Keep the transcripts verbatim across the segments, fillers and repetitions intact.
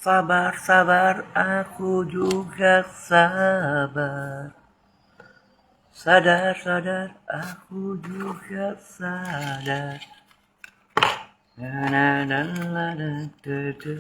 Sabar, sabar, aku juga sabar. Sadar, sadar, aku juga sadar. Na, na, na, na, na, da, da.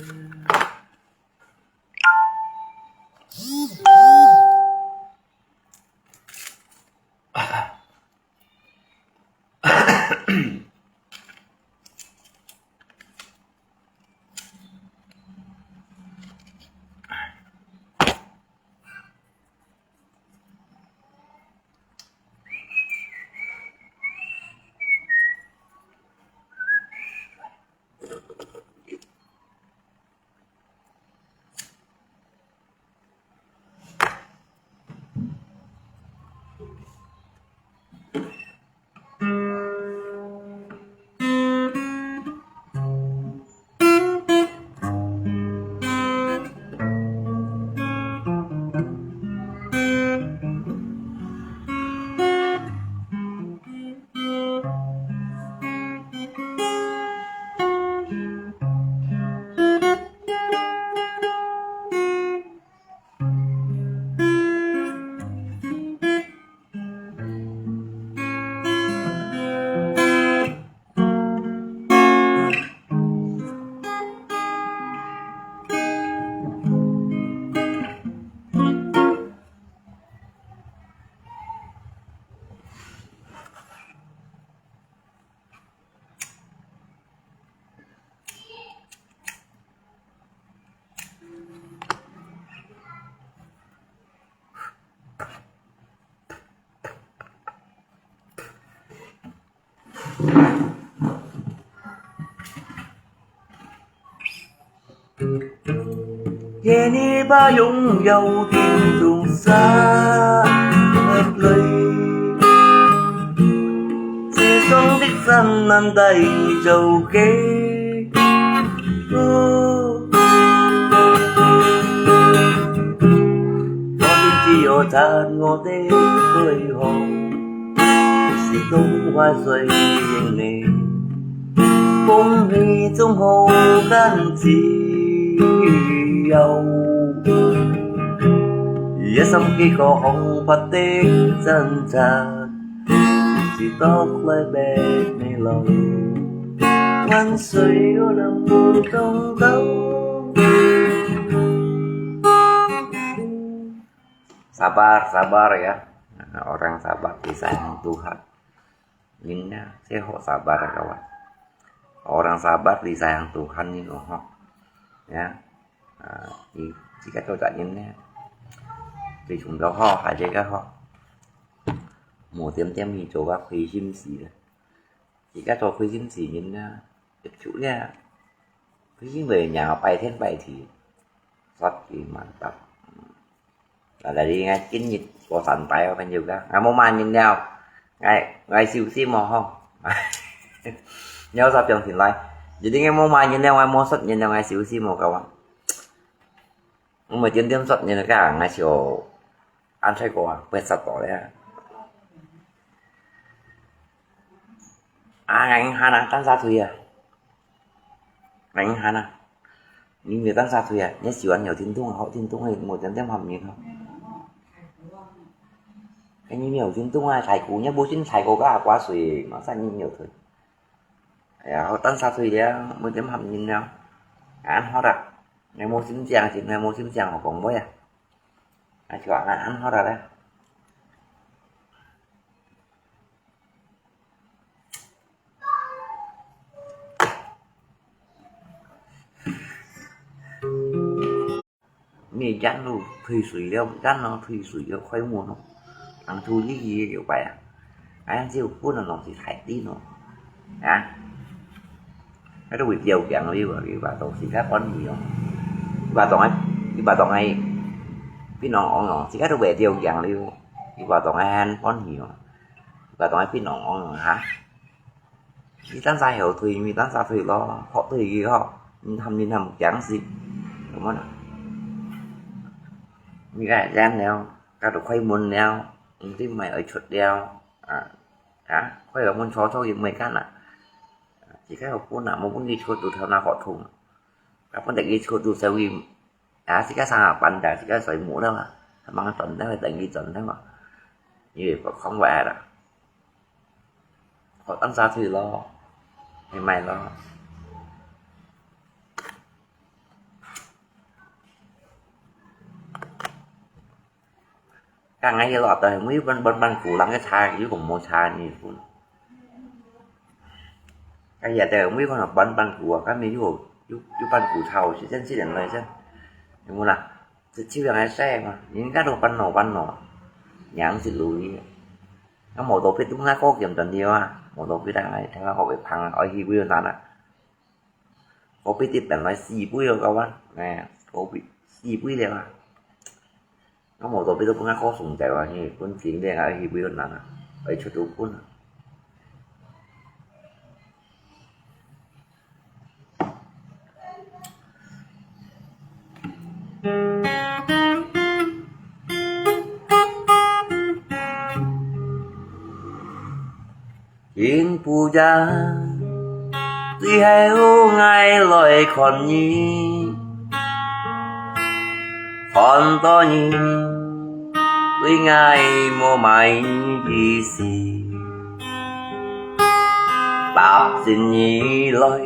愿你把荣耀的荣光洒落，世上的患难带走给我。我的主啊，在我的背后， 是痛快水灵灵，风雨中好感激哟。一心几个红发的挣扎，是到来白的路，万岁有人不懂道。Sabar, sabar ya. Nah, orang sabar disayang Tuhan. Nyin na, saya ho sabar kawan. Orang sabar disayang Tuhan ni ho. Ya. Ah, di, di ka to tak nyin na. Di chung to ho, ha je ka ho. Mu tiêm tiêm ni cho ka khui sim si la. Di ka to khui sim si nyin na. Ip chu ya. Khui sim le nya pai thien pai thi. Sat ki mantap. Lah, jadi ngai kin nyit ko santai apa juga. Ngai mau main nyin liao. Ngai, ngai siu si mo ho. Nyaw sa piang tin lai. Jadi ngai mau main nyin liao, ngai mau sot nyin liao, ngai siu si mo kawan. Ngai mau tiêm tiêm sot nyin ka, ngai siu an sai ko, pet sat to le. Ah, ngai hana, tan sa thui ya. Ngai hana. Nyi miêu tan sa thui ya, nyi siu an nhiều tin tung, hậu tin tung hay một chấm tem hầm nyin ho. Cái nyi miêu tin tung ai, thải cú, nyi bố chín thải cô các quá sui, mà sao nyi nhiều thui. Ya, hậu tan sa thui ya, một chấm hầm nyin ya. An hot à. Ngai mau sim chiang, sim, ngai mau sim chiang, hậu kong bố ya. Ai chua, an, an hot à đấy. Mì chán lu, thui sủi liao, chán nó thui sủi liao, khói mù nó. Ăn thu lý gì kiểu vậy à? Ai ăn siêu phút nó, nó chỉ thải tí nó. Hả? Cái đó bị tiêu kiang liu, cái bà tổ xì khát bón nhiều. Cái bà tổ ấy, cái bà tổ ấy, biết nó ổn rồi, xì khát đó bị tiêu kiang liu. Cái bà tổ ấy ăn bón nhiều. Cái bà tổ ấy biết nó ổn rồi hả? Mi tan sa heo thui, mi tan sa thui lo, hok thui ki hok, mi ham mi ham kiang si. Đúng không? Mi gai gan neo, ka tu khui mun neo, mi ti mai oi chut neo. À, hả? Khui lo mun cho cho ki mai kan à. Chỉ cái hộp cuốn à, một cuốn đi chốt tụt theo na họ thùng. Ka pun tek i chhut tu seu i 啊，自家生下班，自家睡目了嘛，他妈轉頭等佢轉頭嘛，因為講話啦，好當下去咯，去買咯。 Kang ai lo ta mui ban ban ban ku lang cái cha yu kong mo cha ni pun. Cái ya ta mui kong ban ban ku, cái mi yu yu yu ban ku cha si chen si chen lai chen. Yu mu na, si chiu yang ai sai ma, ni ka do ban no ban no. Yang si lui. Ka mo to pit tu nga ko kiam tan dia, mo to pit ai, ta ka ko be phang, ai hi bu na na. Có biết tiếp cận nói xì bui rồi các bạn nè, có biết xì bui liền à. Có một tổ biết tôi cũng có sùng chạy vào thì cũng chính đây là hi bui hơn là ở chỗ tôi cũng 今晡夜，最後𠊎來看你，看到你，對𠊎無麼意思。踏進你來，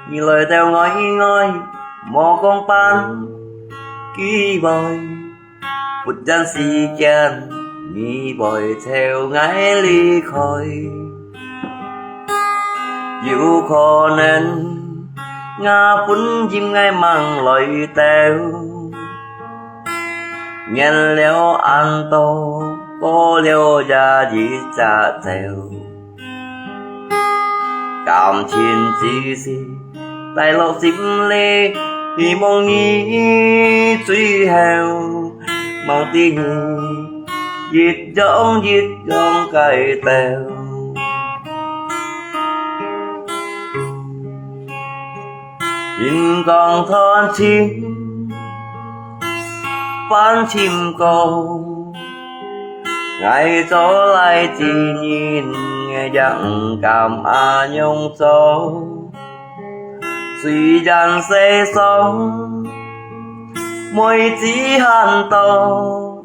你來到外外，莫講半句話。 忽然時間，你會朝𠊎離開。有可能，𠊎本應𠊎吂來到，忍了恁多，過了也一隻走。 感情只是帶落心裡，希望你最後，吂知你一樣一樣改掉。人講談情， 半尋過，𠊎做倈仔人，𠊎也毋敢恁樣做。雖然世上妹子還多，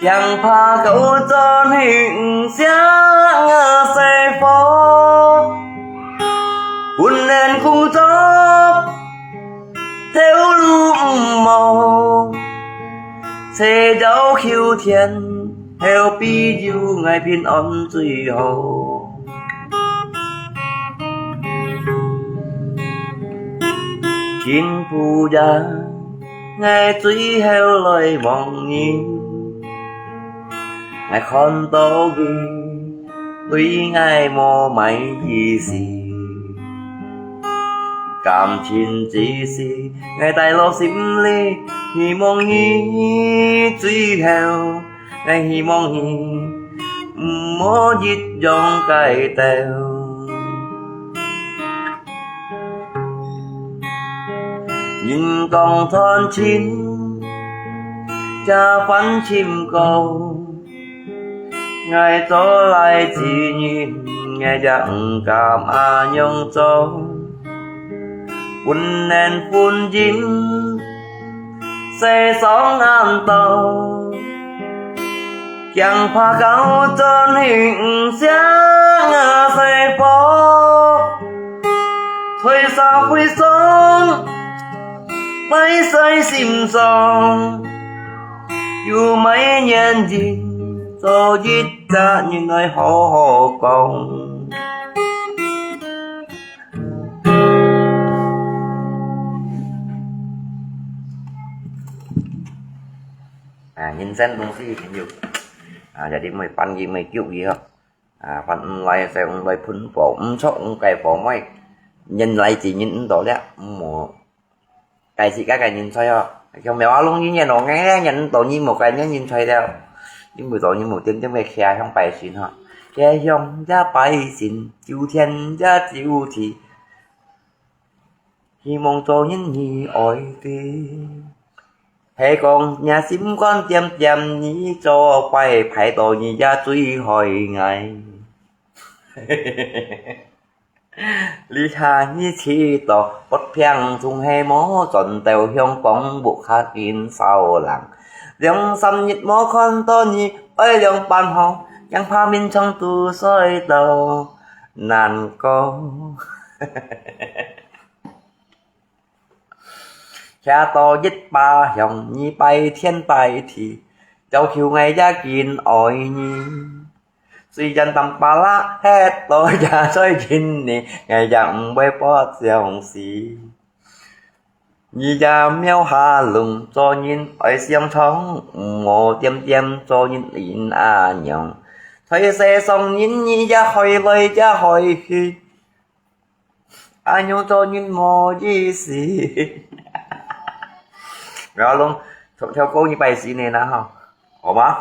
驚怕交轉去毋惜𠊎細火。本人工作，頭路毋忙，車到秋天，後背有𠊎平安最好。今晡夜， 𠊎最後來望你，𠊎看到你，對𠊎無麼意思。感情只是𠊎帶落心裡，希望你最後，𠊎希望你毋好一樣改掉。 人講談情，這番情歌，𠊎做倈仔人，𠊎也毋敢恁樣做。本人婚姻，世上恁多， 驚怕交轉去毋惜𠊎細火，在社會上擺在心上，有麼原因做一隻人來好好講。 啊，人生東西朋友，啊，jadi毋會半夜毋會叫佢吼。啊，反毋來就毋來噴火，毋著毋解火妹，人來自人毋到了，毋好 該時該个人才哦，像苗阿龍一樣哦，哎呀，人到你無該樣人才了，因為到你無點點个徛向拜神吼，徛向也拜神，九天也九地，希望做人你愛的。係講若心肝恬恬，你做拜拜到你也最害𠊎。這下日子多不平，總係無轉到香港屋下緊燒冷。兩三日無看到你，愛仰般好，驚怕眠床都睡到難過。徛到一把香，你拜天拜地，要求𠊎也緊愛你。 雖然澹巴拉歇到也在緊你，𠊎也毋會發傷心。你也廟下弄，做人愛想通，毋好恬恬做人恁啊樣。在世上人你也害來也害去， 恁樣做人無意思。然後咯，跳，跳過一百集呢啦吼，好嗎？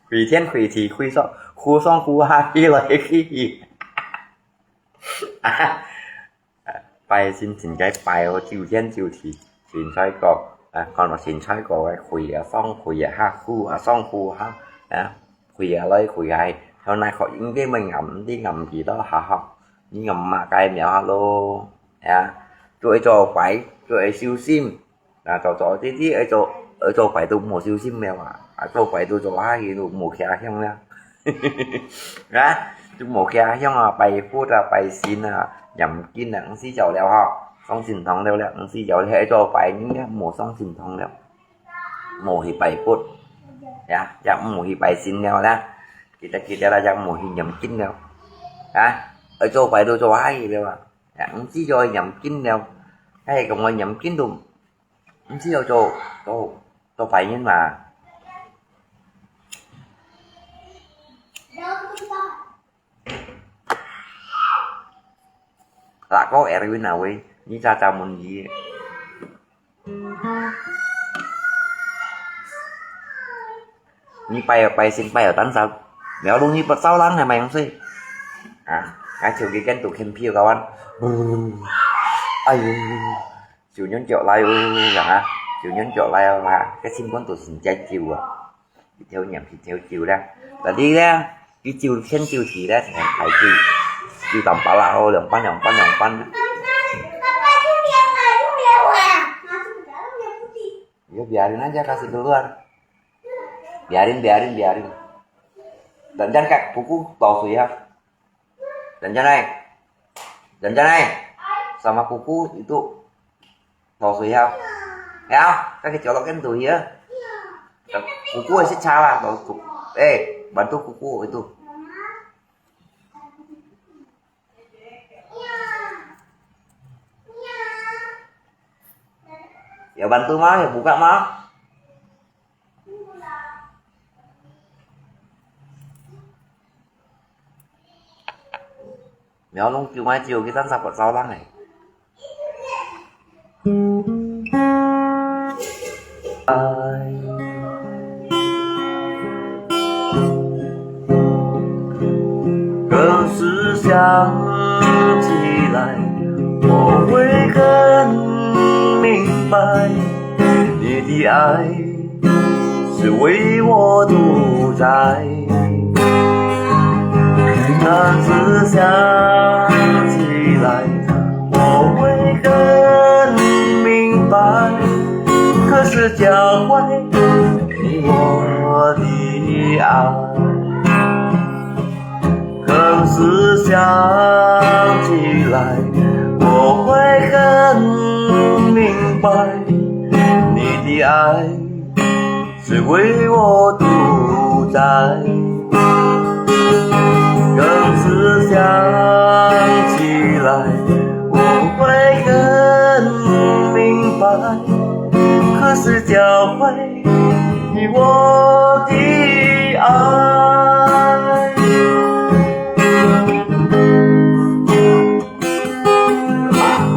開天開地，開上，開上開下，起來起去。拜神真該拜哦，九天九地，神在過，啊，看到神在過个，開啊上開啊下，開啊上開下，啊，開啊來開啊去，後來可應該會暗，你暗幾多下吼？ 你个麼个廟下咯，啊，做一做拜，做一修心，啊，做做啲啲，愛做，愛做拜都無修心了啊，啊，做拜都做下去都無徛香了，啊，都無徛香啊，拜佛啊，拜神啊，念經啊，毋使做了吼，上神堂了了，毋使做了，愛做拜，應該無上神堂了，無去拜佛，呀，也無去拜神了啦。 記得，記得啦，也無去念經了。啊，愛做拜都做下去了啊。啊，毋使再念經了。哎，講𠊎念經都毋使要做，做，做拜人嘛。Lah ko Erwin啊喂，你咋咋問你？ 你拜啊拜神拜啊，但是，了路你不照人還買東西。啊，𠊎手機跟讀看票kawan。哎呦，手軟腳來哦，啊，手軟腳來哦，啊，該心肝都是在救啊。一條念一條救啦。Tadi咧，佢救天救地咧，成排救，救澹巴拉哦，兩班兩班兩班。 Ya, biarin aja kasih keluar. Biarin, biarin, biarin. Jangan kak kuku tau sui ha. Jangan ai. Jangan ai. Sama kuku itu tau sui ha. Ya, kaki colokin tu ya. Kuku isi salah tau tu. Eh, bantu kuku itu. Ya bantu mah, ya buka mah. Ya long kiu mai kiu kita sakot saulang eh. 可是想起来，我会更明白，你的爱是为我主宰。可是想起来，我会更明白，可是教会 我的爱。可是想起来，我会更明白，你的爱是为我主宰。可是想起来，我会更明白， 可是教会我的爱。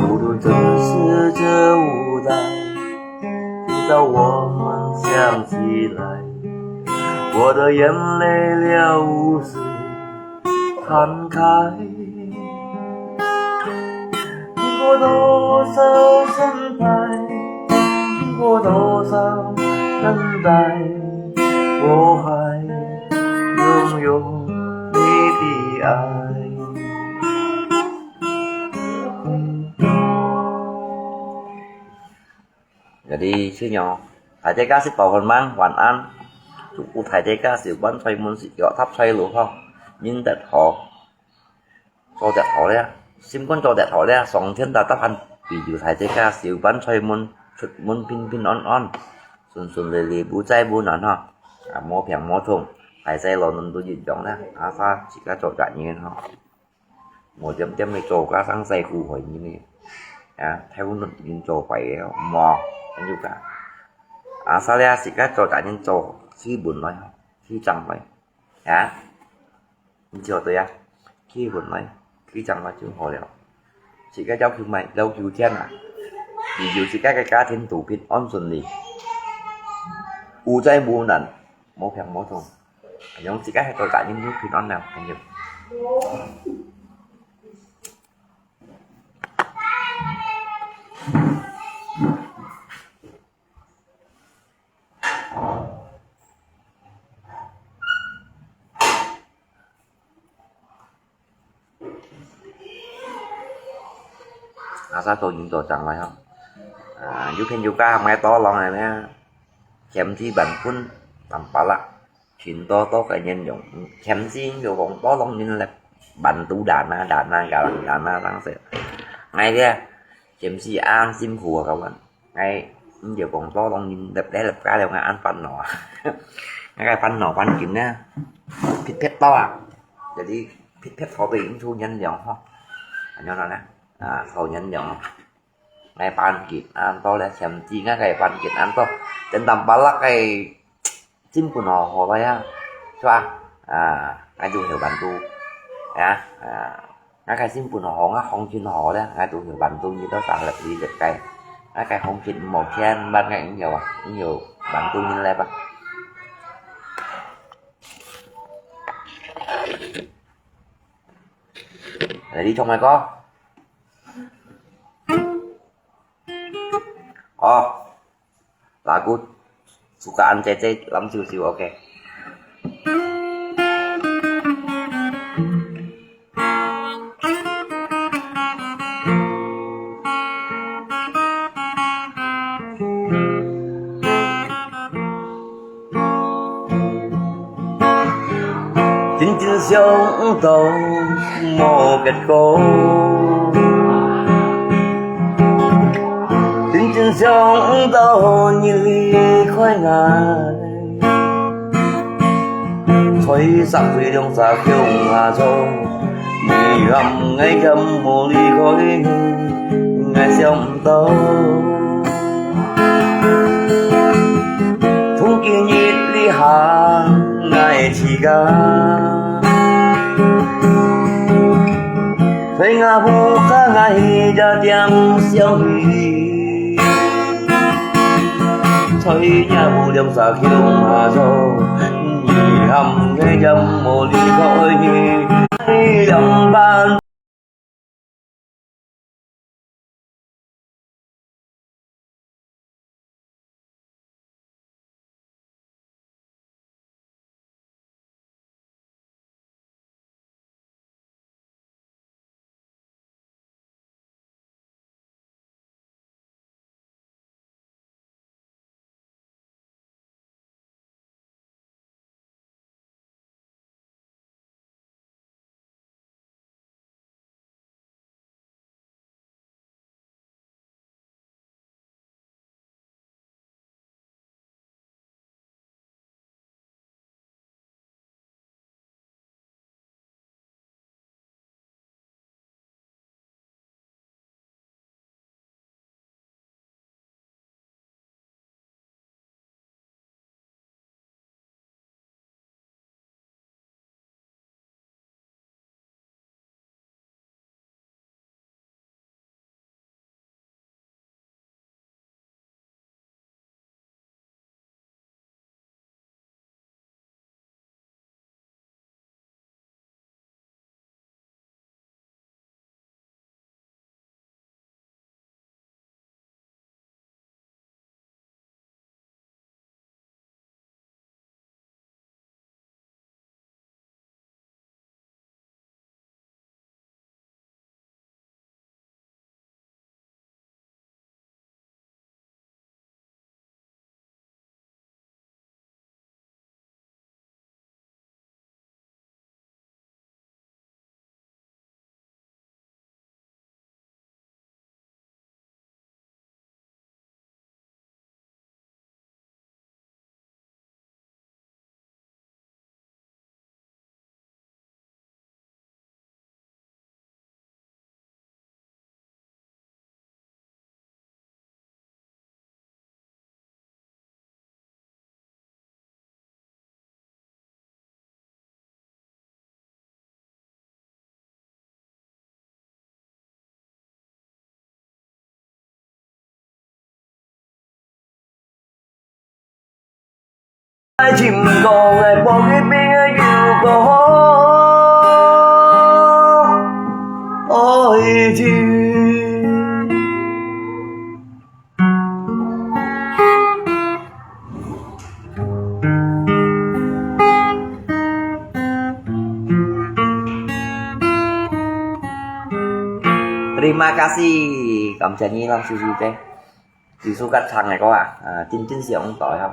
无论这时这无奈，直到我们想起来，我的眼泪了无水 摊开。经过多少深海，经过多少等待，我还拥有你的爱。你先哦，大家食飽飯吂？晚安。祝福大家事半菜滿，食藥搭菜路好，人得好，做得好咧，心肝做得好咧，上天大大還庇佑大家事半菜滿，出門平平安安，順順利利，無災無難哈。啊，無病無痛，大細老人都一樣咧，阿爸自家做責任哈。 無恬恬个做家生細姑害人呢，啊，頭腦人做壞个，無，恁樣个。啊，所以啊，自家做責任做，去問來，去爭來，啊，你做對啊，去問來，去爭來就好了。自家要求嘛，要求天啊，祈求自家个家庭都平安順利，無災無難，無病無痛。 用自家个做責任就平安了，朋友。Asal做人做正來吼。啊，有朋友家含个tolong呢，嫌棄萬分，tanpa啦，盡多多个原諒，嫌棄就講tolong人來bantu dana，dana，galang dana，當時。𠊎咧，嫌棄恁辛苦啊，kawan。 𠊎毋曉講tolong人粒咧粒家了，𠊎恁煩惱啊。𠊎个煩惱煩緊呢，撇撇到啊，jadi撇撇好對應出原諒吼，恁樣呢，啊，好原諒。𠊎煩緊恁多咧，嫌棄𠊎个煩緊恁多，等到把握个 真本好好个呀，是吧？啊，𠊎都曉bantu，呀，啊，𠊎个真本好，𠊎行情好咧，𠊎都曉bantu你到三十幾十个，𠊎个行情毋好千萬，𠊎毋曉啊，毋曉bantu你來吧。來，你唱个歌。哦。 Lagu sukaan Cece Lam Siu Siu, oke. 真正想毋到無結果，真正想毋到你離開𠊎，在十歲兩儕共下做，你含𠊎也無離開你，𠊎想毋到。 從今日以後，𠊎自家在吾屋下，𠊎一點想你，在若無兩儕共下做，你含𠊎也無離開你，兩半。愛情歌，愛播一遍，愛有个好愛情。Terima kasih，感謝你，老師姐。 你自家唱个歌啊，啊，真正想到呀。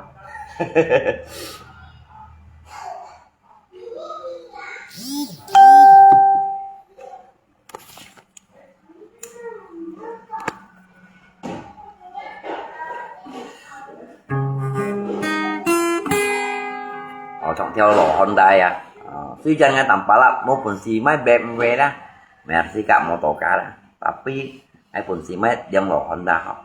哦，唱條老漢帶啊，啊，雖然𠊎Tampalak無本事買BMW啦，買自家摩托車啦，tapi𠊎本事買輛老漢帶吼。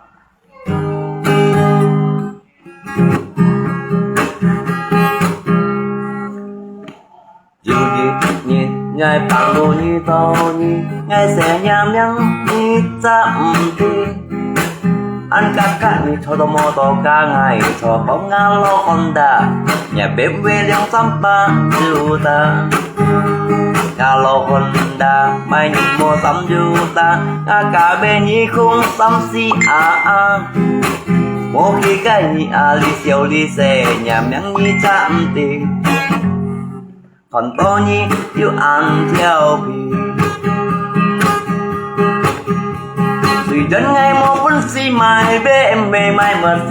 有一日，𠊎放路遇到你，𠊎寫若名你知毋知？𫣆角角你坐到摩托車，𠊎坐講𠊎老漢帶，若BMW兩三百就得。𠊎老漢帶，買你無衫就得，𠊎加買你空衫四啊啊。無去該你啊，你笑你死，若名你知毋知？ 看到你又恁調皮。雖然𠊎無本事買BMW買麼个，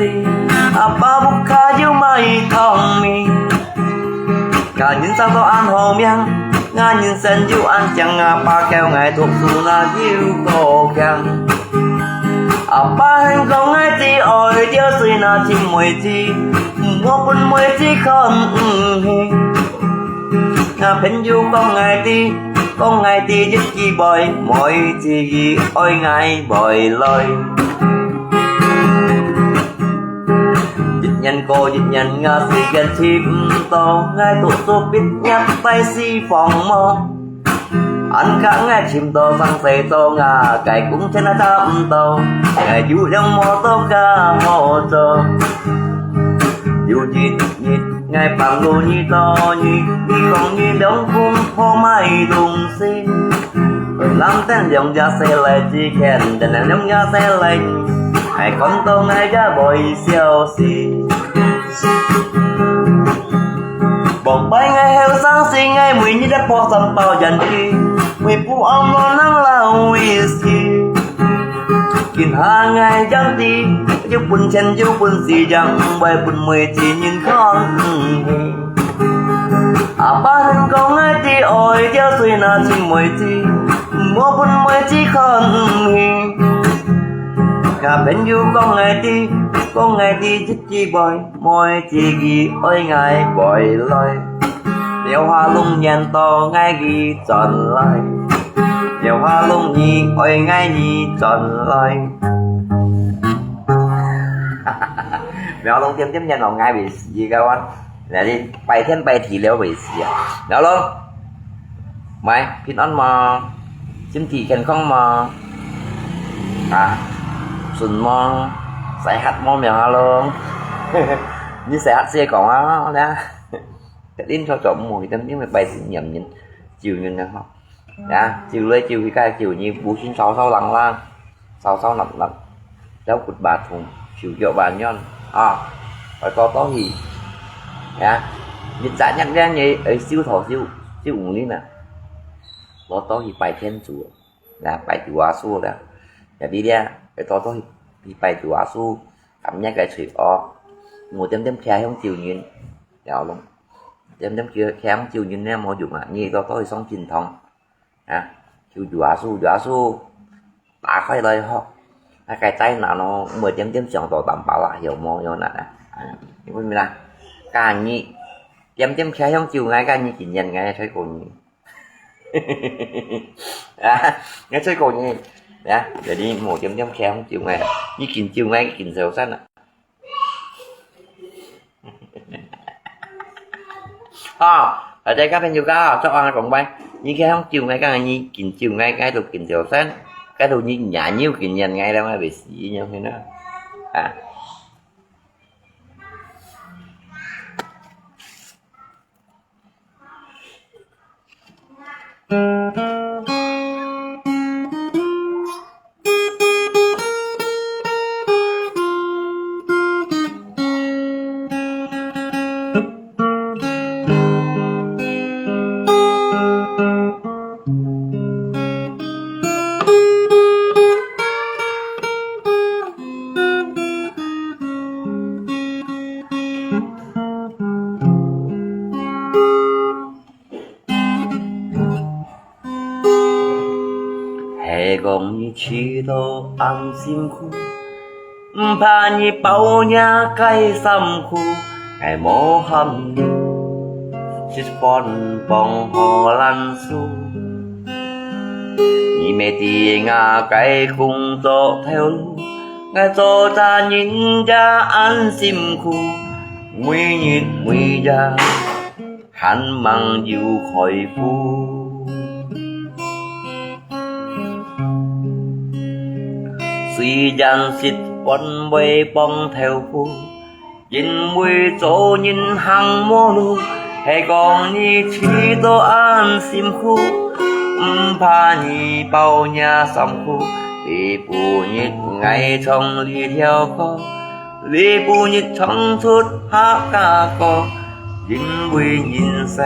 阿爸屋下又買糖米。𠊎人生到恁好命，𠊎人生又恁靚，阿爸教𠊎讀書那又高興。阿爸還講𠊎知愛，著水那尋妹子，毋好分妹子看毋起。 吾朋友講𠊎知，講𠊎知一句話，妹子佢愛𠊎會來。一年過一年，吾時間尋毋到，𠊎讀書畢業大四放無。恁角𠊎尋到生事做，吾个工錢也找毋到，𠊎有輛摩托車好做。有一日， 𠊎放路遇到你，你講你兩公婆買東西，藍燈兩隻細倈子，淺燈兩隻細倈，𠊎看到𠊎也會笑死。往擺𠊎後生時，𠊎每日一包三包菸仔，每晡暗摎人摎whisky。 今下𠊎正知，有本錢有本事，正毋會分每一人看毋起。阿爸還講𠊎知愛，著水那尋妹子，毋好分妹子看毋起。吾朋友講𠊎知，講𠊎知一句話， 妹子佢愛𠊎會來，苗下龍年到𠊎佢轉來，苗下龍你愛𠊎你轉來。苗龍點點年到𠊎會死个哇，那你拜天拜地了會死啊，苗龍。 喂，平安無？身體健康無？啊，順無？Sehat無？苗下龍。你sehat先講啊，來啊。Tết đến cho chó mùi tâm những bài xin nhầm nhịn, chiều nhịn nè ho. Ya, chiều lưới chiều khi cái chiều nhị bù xin sáu sáu lăng lăng. Sâu sâu nặng nặng, cháu cụt bà thùng, chịu dọa bà nhon, à, phải to to hì. Ya, nhiệt dạ nhắc đen nhé, ấy siêu thỏ siêu, siêu ủng lý nè. Lo to hì bài thiên chúa, là bài chúa su đó. Ya đi đen, phải to to hì, hì bài chúa su, cảm nhận cái sweet o. Ngủ tem tem khe không chịu nhịn, đéo lông. Tem tem khe không chịu nhịn nè, mô dụng à, nhị to to hì sống chín thông. Ha, chịu chúa su, chúa su. Tá khai lòi hok. Hai cái tay nào nó mười chém chém sòng tỏ tạm bảo là hiểu mô, hiểu nè. Hiểu không nè? Cả nhị. Chém chém khe không chịu ngay, cả nhị kinh nhận ngay, thấy cô nhị. À, nghe thấy cô nhị. Ya, jadi mô chém chém khe không chịu ngay. Nhị kinh chịu ngay, kinh sầu sẵn à. Ho, ở đây các bạn juga cho ăn cũng bay. Nhị khe không chịu ngay, các nhị kinh chịu ngay, cái đồ kinh sầu sẵn. Cái đồ nhị nhả nhiêu kinh nhận ngay đâu mà bị xí nhau thế nữa. À. 係講你試著恁辛苦，毋怕你包若个衫褲，𠊎無喊你食飯傍荷蘭樹。你乜知𠊎个工作頭路，𠊎做隻人也恁辛苦，每日每夜 盼望有開富。雖然食飯會傍豆腐，因為做人行無路，係講你試著恁辛苦，毋怕你包若衫褲，這晡日𠊎唱這條歌。 這晡日唱出客家歌，因為人生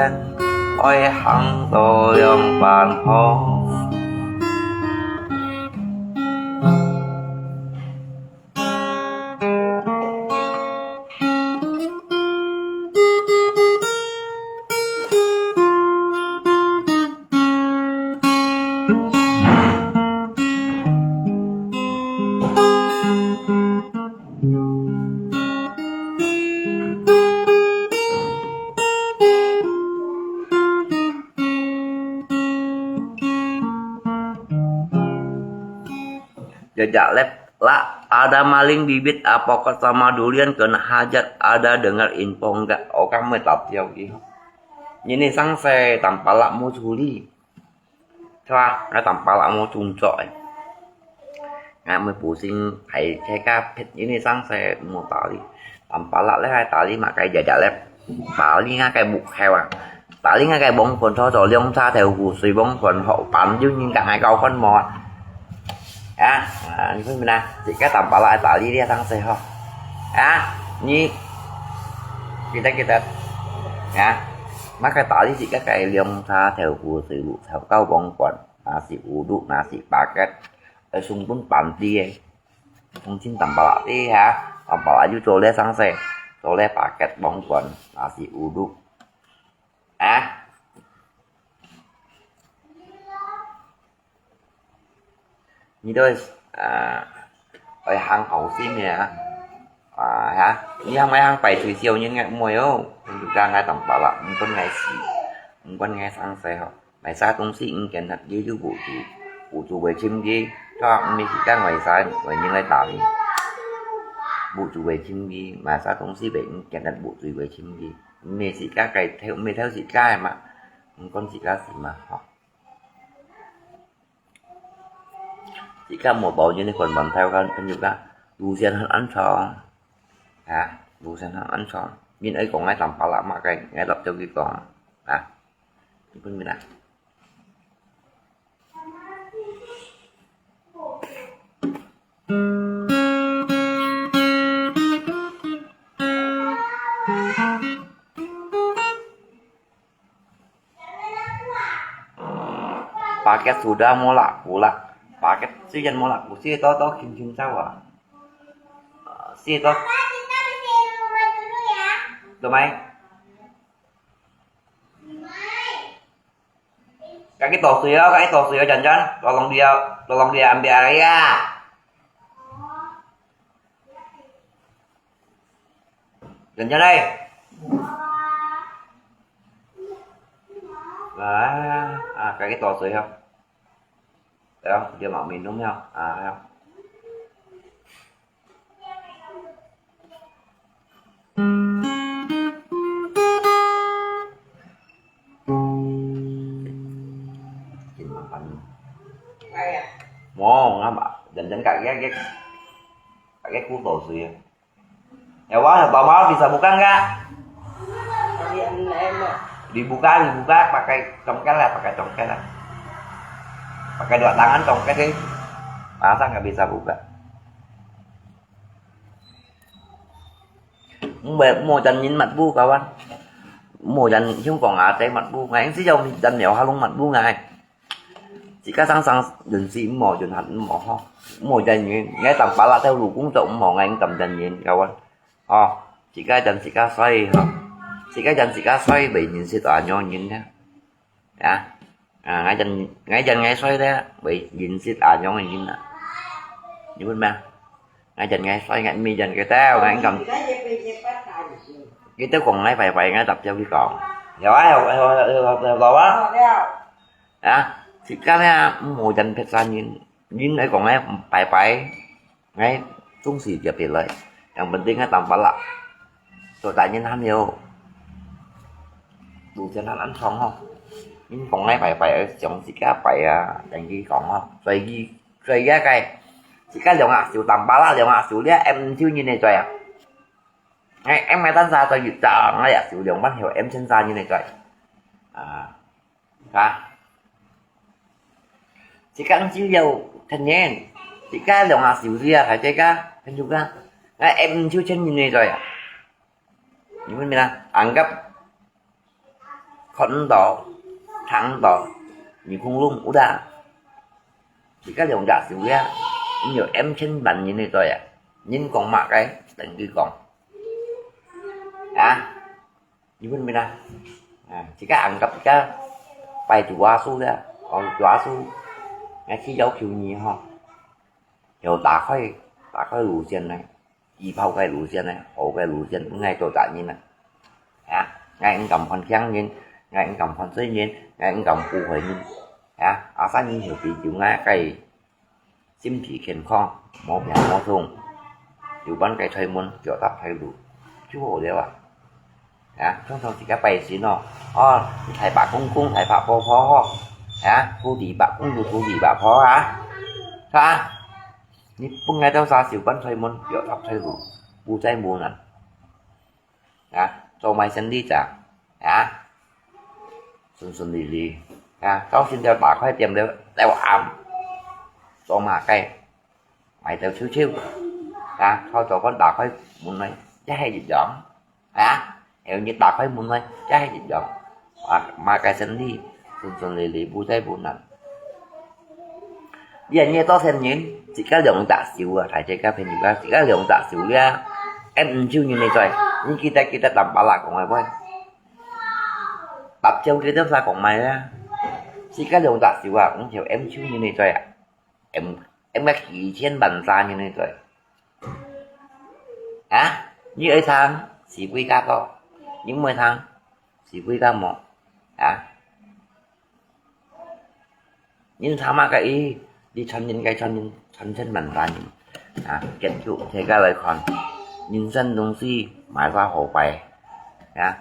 愛行到兩半途。 Jajak lép, lak ada maling bibit apokat sama durian, kena hajat ada dengar info enggak. Orang mê tap tiau ki. Ini sang se tampalak mau curi. Coba, ngai tampalak mau cungcok eh. Ngai mê pusing, hai cai kapit ini sang se mau tali. Tampalak lé hai tali mak kai jajak lép. Tali ngai kai buk hewa. Tali ngai kai bông phun cho cho liong cha theo hù suy bông phun hậu pan yu nhìn cả hai câu con mò. Ya, à, ini pun benar. Jika tampalak tali dia sang se ho. Ya, ini kita kita ya. Maka tali jika kai liong cha theo hù suy lu theo kau bông phun nasi uduk, nasi paket, eh, sung pun panti eh. Sung chin tampalak ti ha. Tampalak yu cho le sang se. Cho le paket bông phun nasi uduk. Ah. Ni doi, ah, oi hang hậu sim ya. Ah, ha. Ni hang mai hang pai chui siêu nyen ngai môi oh. Ni juga ngai tampalak, ni pun ngai si. Ni pun ngai sang se ho. Mai sa tông si ngen hat ye yu bu tu. Bu tu wei chim ye. Cho mi si ta ngai sa, wei nyen lai ta ni. Bu tu wei chim ye. Mai sa tông si wei ngen hat bu tu wei chim ye. Mê sik ka kai theo, mê theo sik ka mà. Không có sik ka gì mà học. Sik ka một bộ như này còn bằng theo con, con nhục ka. Đủ tiền hơn ăn cho. Hả? Đủ tiền hơn ăn cho. Min ấy còn ngay tầm phá lạ mà cái, ngay lập theo cái con. Hả? Con mình à. Paket sudah mau laku lah. Paket siyan mau laku, si to to kim kim sawa. Si to. Tumai. Kaki to suyo, kaki to suyo janjan. Tolong dia, tolong dia ambil air ya. Janjan ai. Ah, ah, kaki to suyo. Ayo, dia mau minum ya. Ah, ayo. Mau ngapa? Jangan-jangan kak dia, dia, kak dia kutu sih ya. Ya wah, Bawang bisa buka enggak? Dibuka, dibuka pakai congkel lah, pakai congkel lah. Pakai dua tangan tong kaki, pasang ka bisa buka. Mbai mo jan yin mat bu kawan. Mo jan hiung kong a te mat bu ngai, si jau jan miao ha lung mat bu ngai. Sika sang sang yun si mo yun hat mo ho. Mo jan yin ngai tam pala tau lu kung tau mo ngai tam jan yin kawan. Ho, sika jan sika soi ho. Sika jan sika soi bai yin si ta nyong yin ya. Ya. Ah, ngai jan, ngai jan ngai soi de, bai yin sit a nyong yin a. Ni bun ma. Ngai jan ngai soi ngai mi jan ke tao ngai kam. Ke tao kong ngai pai pai ngai tap tiao ki kong. Yo ai yo yo yo yo yo ba. Ya. Sika ne mo jan pet san yin. Yin ai kong ngai pai pai. Ngai, 总是特别来，yang penting ngai tam pala. Cho ta yin ham yo. Lu chen han an chong ho. Yin kong ngai pai pai, chong sika pai a, deng ki kong ho. Soi ki, soi ya kai. Sika liang a siu tam pala liang a siu lia, em chiu yin ne choi a. Ngai, em ngai tan sa choi yu ta, ngai ya siu liang ban hiu, em chen sa yin ne choi. Ah. Ha. Sika ang chiu yau, ten yen. Sika liang a siu lia, hai sika, ten juga. Ngai, em chiu chen yin ne choi a. Ni bun mi na, anggap. Khon to, thang to, ni kung lung, uda. Sika liang a siu lia, ni yau em chen ban yin ne choi a. Yin kong ma kai, ten ki kong. Ha. Ni bun mi na. Ah, sika anggap sika pai chua su ya, kong chua su. Ngai si yau kiu ni ho. Yau ta khoi, ta khoi lu chen ne. Yi pao kai lu chen ne, ho kai lu chen, ngai cho ta yin na. Ya, ngai ing kam hon kiang yin, ngai ing kam hon soi yin, ngai ing kam pu hoi yin. Ya, a san yin hiu pi jiu ngai kai. 身體健康，無病無痛，有關个開門，腳踏開路，就好了啊。啊，通常自家拜神哦，哦，大伯公公、大伯婆婆吼，啊，土地伯公公、土地伯婆啊，是吧？你本來都啥有關開門，腳踏開路，無災無難。 啊，做買生理者，啊，順順利利，啊，到現在打開店了，到暗，做麼个，賣到臭臭，啊，到早飯打開門來，也係一樣，啊，還有你打開門來，也係一樣，啊，麼个生理，順順利利，無災無難。 你恁樣做生意，自家兩隻手啊，大家个朋友啊，自家兩隻手呀，em毋就人个在，你記得記得淡薄啦講个話。搭招佢都啥講埋啊，自家兩隻手啊，毋就em就人个在啊，em em个幾千萬三人个在。啊，你愛聽，是歸家多，你毋愛聽，是歸家無，啊。 人參啊个伊，你參人个參人，參千萬萬人。啊，結束，大家來看，人生東西，買啥好擺？啊，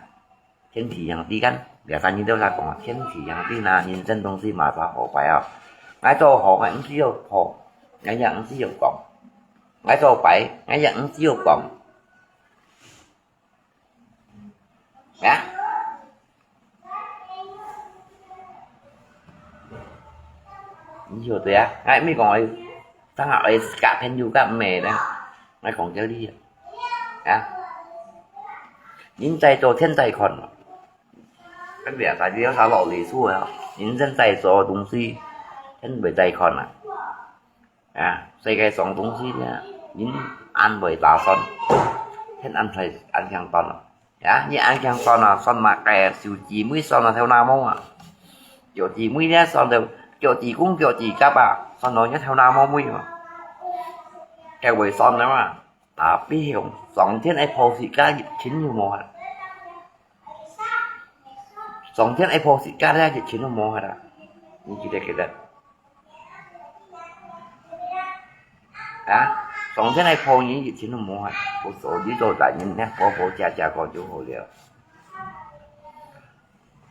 天時樣地干，biasa人都在講，天時樣地那，人生東西買啥好擺啊？𠊎做好，𠊎毋需要破，𠊎也毋需要講。𠊎做擺，𠊎也毋需要講。 啊？你曉得啊？𠊎毋係講愛，當下愛自家朋友个咩呢？𠊎講道理啊。啊？人在做，天在看嘛。跟別人大家要啥老禮數啊？人生在做个東西，天會在看啊。 啊，世界上東西呢，人恁會打算，天恁會恁強斷咯。啊，你恁強斷啊，算麼个？手指尾算到頭那毛啊？腳趾尾呢，算到腳趾公、腳趾甲啊，算到你頭那毛尾嘛？該會算个嘛？Tapi上天个菩薩家一千有無啊？上天个菩薩家咧，一千都無啊啦。你記得記得。 啊，上天个破人一千都無啊，我做你做大人呢，好好食食過就好了。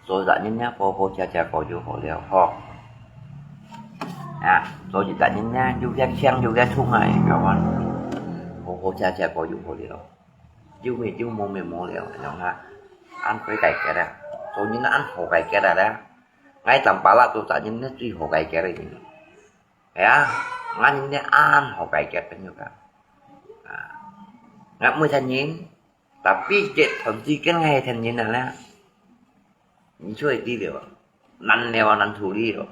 做大人呢，好好食食過就好了，吼。啊，做一大人呢，有个強有个重啊，搞完，好好食食過就好了。有咩有無咩無了，樣啊，恁會解決啊，做人恁好解決啊咧。 𠊎淡薄啦做大人呢，最好解決个人。係啊，𠊎人咧恁好解決朋友个。啊，𠊎毋係天人，tapi結婚之間𠊎係天人啊咧。你就會知了，難了啊，難處理了。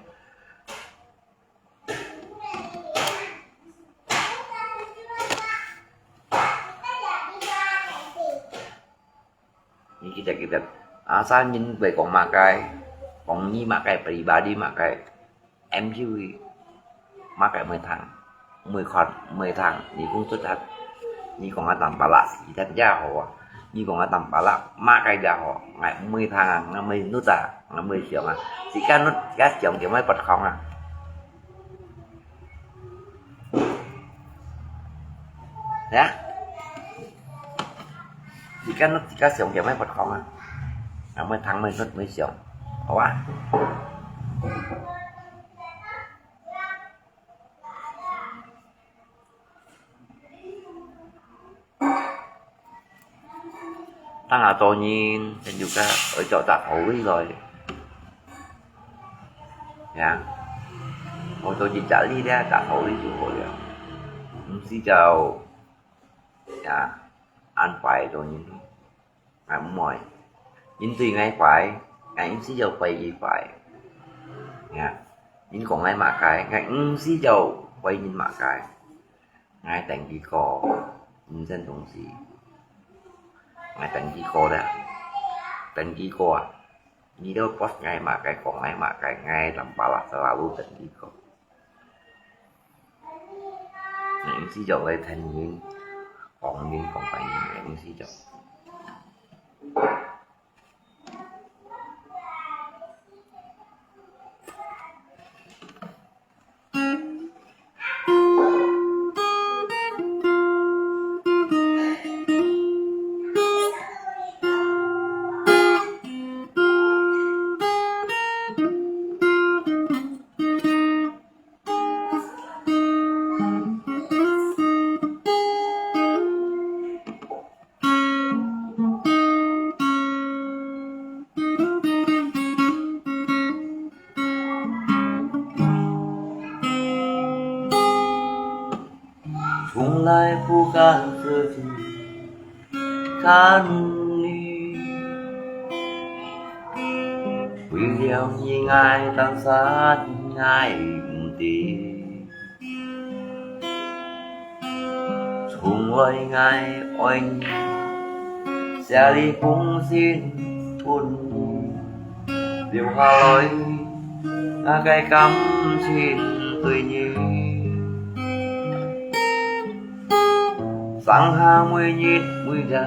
你記得，記得，asal人會講麼个，講你麼个，pribadi麼个，M Q麼个毋會聽，毋會看，毋會聽，你講出來，你講啊當巴拉，其他也好啊，你講啊當巴拉，麼个也好，𠊎毋會聽啊，𠊎毋會nut啊，𠊎毋會想啊，自家nut，自家想，就毋會發狂啊。 呀，自家，自家想，就毋會發狂啊。啊，毋會聽，毋會nut，毋會想，好啊。當下做人，真有个愛做隻好人來。 呀，愛做一隻力咧，隻好人就好了。毋使就，呀，恁壞做人，𠊎毋愛。人對𠊎壞，𠊎毋使就回佢壞。呀，人講𠊎麼个，𠊎毋使就回人麼个。 𠊎等佢過，人生東西。𠊎等佢過啦，等佢過啊！你兜post𠊎麼个，講𠊎麼个，𠊎tanpa selalu等佢過。𠊎毋使就來聽人講人講壞人，𠊎毋使就。 从来不敢自己看你，为了你，爱当山，爱唔得。 从来爱你，写一封信分你，留下来，𠊎个感情对你。上下每日每夜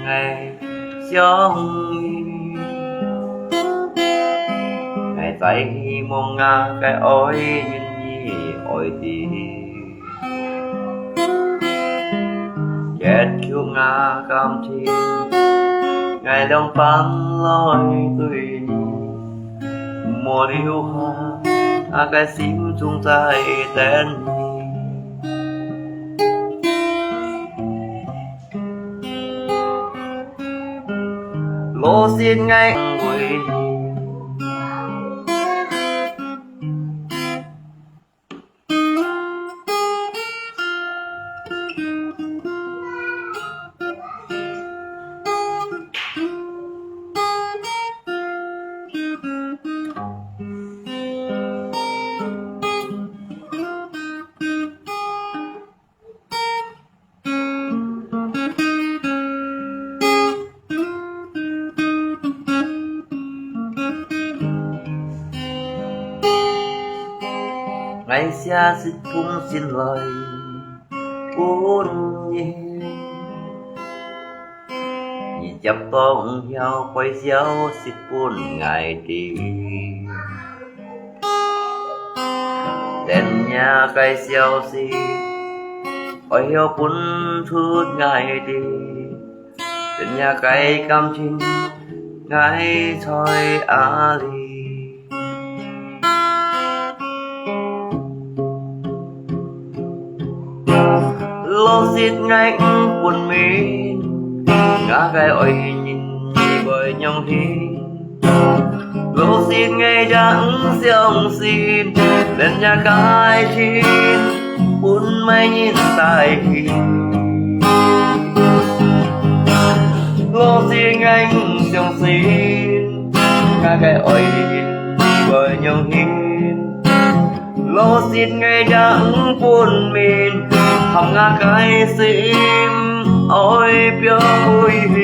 ，𠊎 想你。𠊎再希望𠊎个爱人你爱知，解救𠊎感情，𠊎两半来对你，莫留下，𠊎个心中在等你。 老实，𠊎毋会。 𠊎寫一封信來分你，你接到後，愛寫信分𠊎知。 等若个消息，愛曉分出𠊎知。等若个感情，𠊎在哪裡？老實𠊎毋分明，𠊎个愛人你會仰形？老實𠊎也毋相信，連這个情分麼人帶去。老實𠊎毋相信，𠊎个愛人會仰形。 老實𠊎也毋分明，含𠊎个心愛放飛去。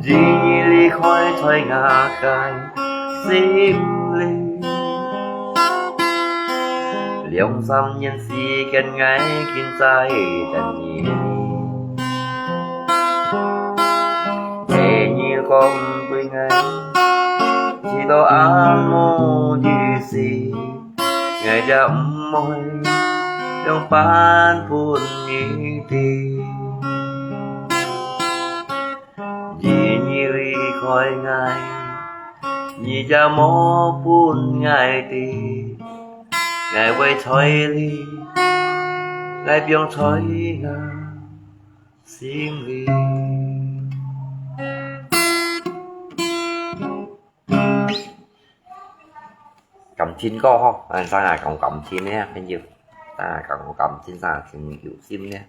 一日離開在𠊎个心裡，兩三年時間𠊎緊在等你。 係你講對𠊎，知道恁無意思，𠊎也毋會仰般分你知。一日離開𠊎，你也無分𠊎知，𠊎會在你，𠊎放在𠊎 心裡。感情歌吼，啊，生啊講感情呢，朋友，生啊講感情，生啊真有心呢，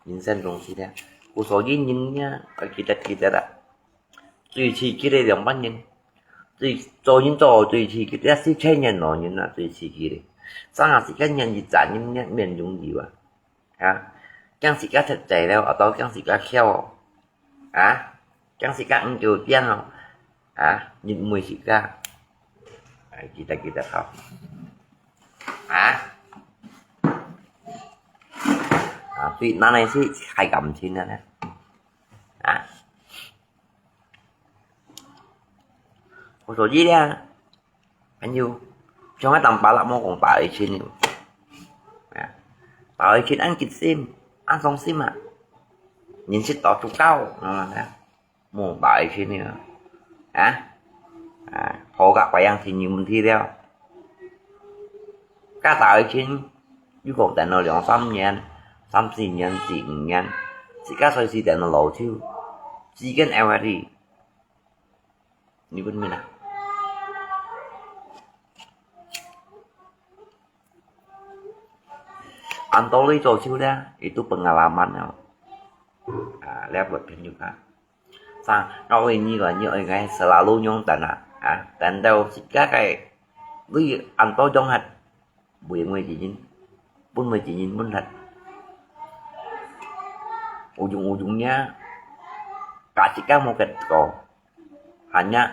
人生東西呢，故所以人呢，愛記得記得啊，最刺激个兩班人，最做人做最刺激，也係青年老人啊，最刺激个，生啊時間人一隻人呢，免容易啊。 啊，驚自家忒濟了，啊，到驚自家翹哦。啊，驚自家毋夠靚哦。啊，你毋會自家。哎，記得，記得吼。啊？啊，所以咱來去開感情个呢。啊？我所以呢， 朋友，像𠊎當巴拉莫講打愛情了。啊，打愛情恁激心，恁傷心啊！認識到足夠，啊，莫打愛情了。啊？啊，好个，白羊天有問題了。該打愛情，又講等了兩三年、三四年、四五年，自家隨時等了老久，時間already。 你分明啊？恁多你做手咧，itu pengalaman啊。啊，了，buat朋友啊。Sang，kau ini kan，你愛个selalu nyong等啊，啊，等到自家个，你恁多種啊， 每每一人，分每一人分忒。Ujung-ujungnya，價值个無結果，hanya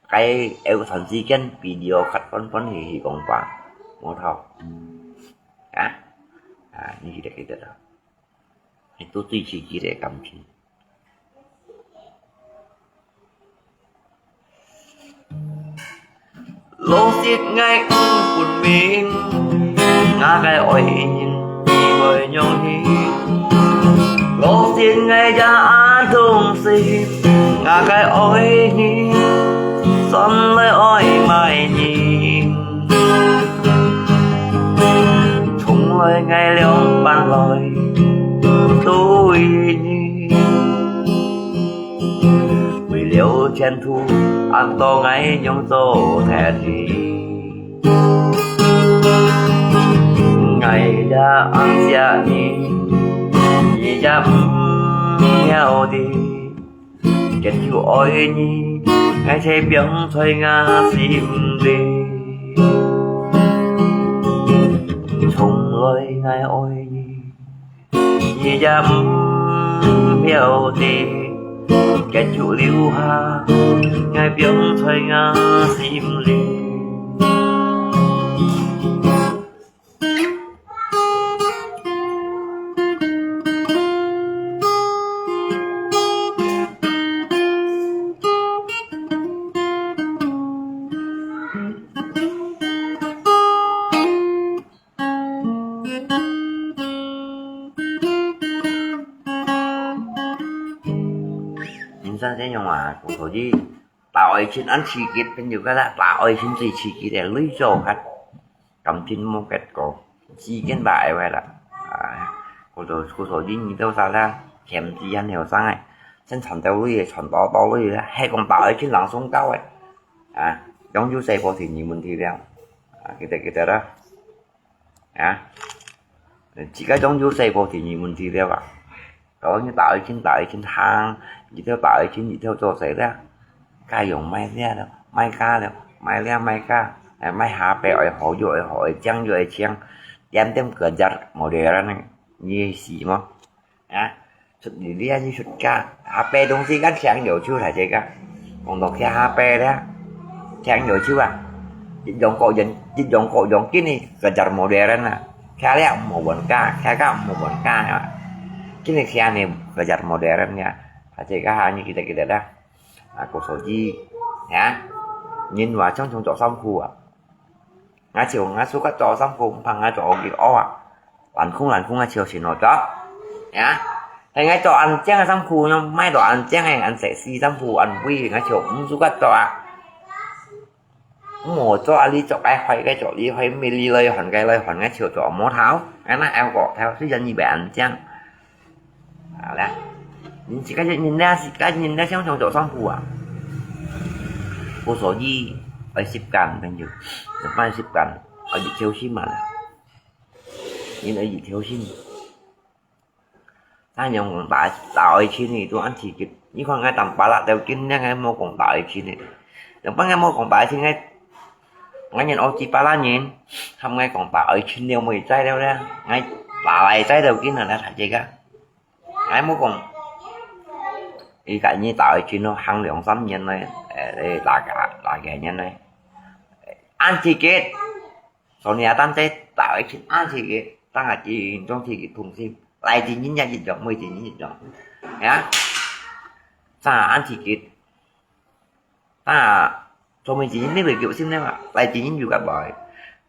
該有段時間video call歡歡喜喜講話，無錯。啊？啊，你記得記得啦。 係都最刺激个感情。老實𠊎毋分明，𠊎个愛人你會仰形？老實𠊎也恁痛心，𠊎个愛人，算來愛麼人？ 從來𠊎兩班來對你，為了前途，恁多𠊎仰做忒你。𠊎也恁惜你，你也毋曉得。 堅決愛你，𠊎就放在𠊎心裡。從來𠊎愛你，你也毋曉得，堅決留下，𠊎放在𠊎心裡。人生這樣啊，所以 打愛情恁刺激，朋友，該啦，打愛情最刺激个，累做忒，感情無結果，時間白挨壞啦。啊，故所，故所以你兜儕啦，嫌自家後生个，先賺到鐳个，賺多多鐳个，係講打愛情人送到个。啊，樣就細過第二問題了。啊，記得，記得啦。啊，自家樣就細過第二問題了啊。講你打愛情，打愛情行，日頭打愛情，日頭做事了。家用賣了了，賣家了，賣了賣家，哎，賣下背愛好又愛好，愛靚又愛靚，點點个價，無得了呢，你死麼？ 啊，出力量你出價，下背東西kan強要求大家个。講到佢下背咧，強要求啊，一樣各樣，一樣各樣，今日个價無得人啊，佢咧無問價，佢價無問價啊，今日佢呢个價無得人啊，大家下你記得記得啦。啊，故所以，啊，人話常常做衫褲啊。 𠊎就，𠊎suka做衫褲，毋怕𠊎做幾多啊。Langkung langkung𠊎就先來做。Ya，係𠊎做恁靚个衫褲，樣賣到恁靚个，恁sexy衫褲，恁貴，𠊎就毋suka做啊。毋好做啊，你做該壞个做，你壞，美麗來換，該來換，𠊎就做無頭，恁樣愛過頭，雖然你袂恁靚。 好啦，你自家人咧，自家人咧，想想做衫褲啊。故所以愛習慣，朋友，愛習慣，愛有條心嘛啦。人愛有條心。但用打，打愛情呢，都恁刺激。你看𠊎當巴拉到今日，𠊎無講打愛情呢。Yang般𠊎無講打愛情，𠊎，𠊎人屋企巴拉人，喊𠊎講打愛情了，無在了咧，𠊎打來在到今日咧，大家个。 𠊎無講，佢个人打愛情咯，行兩三年咧，誒，打个，打个年咧。恁刺激，昨日啊，當在打愛情，恁刺激，當下佢種刺激痛心，來自人也一樣，無自人一樣。Ya，啥恁刺激？ 啊，做麼个人你會有心呢嘛？來自人有个無？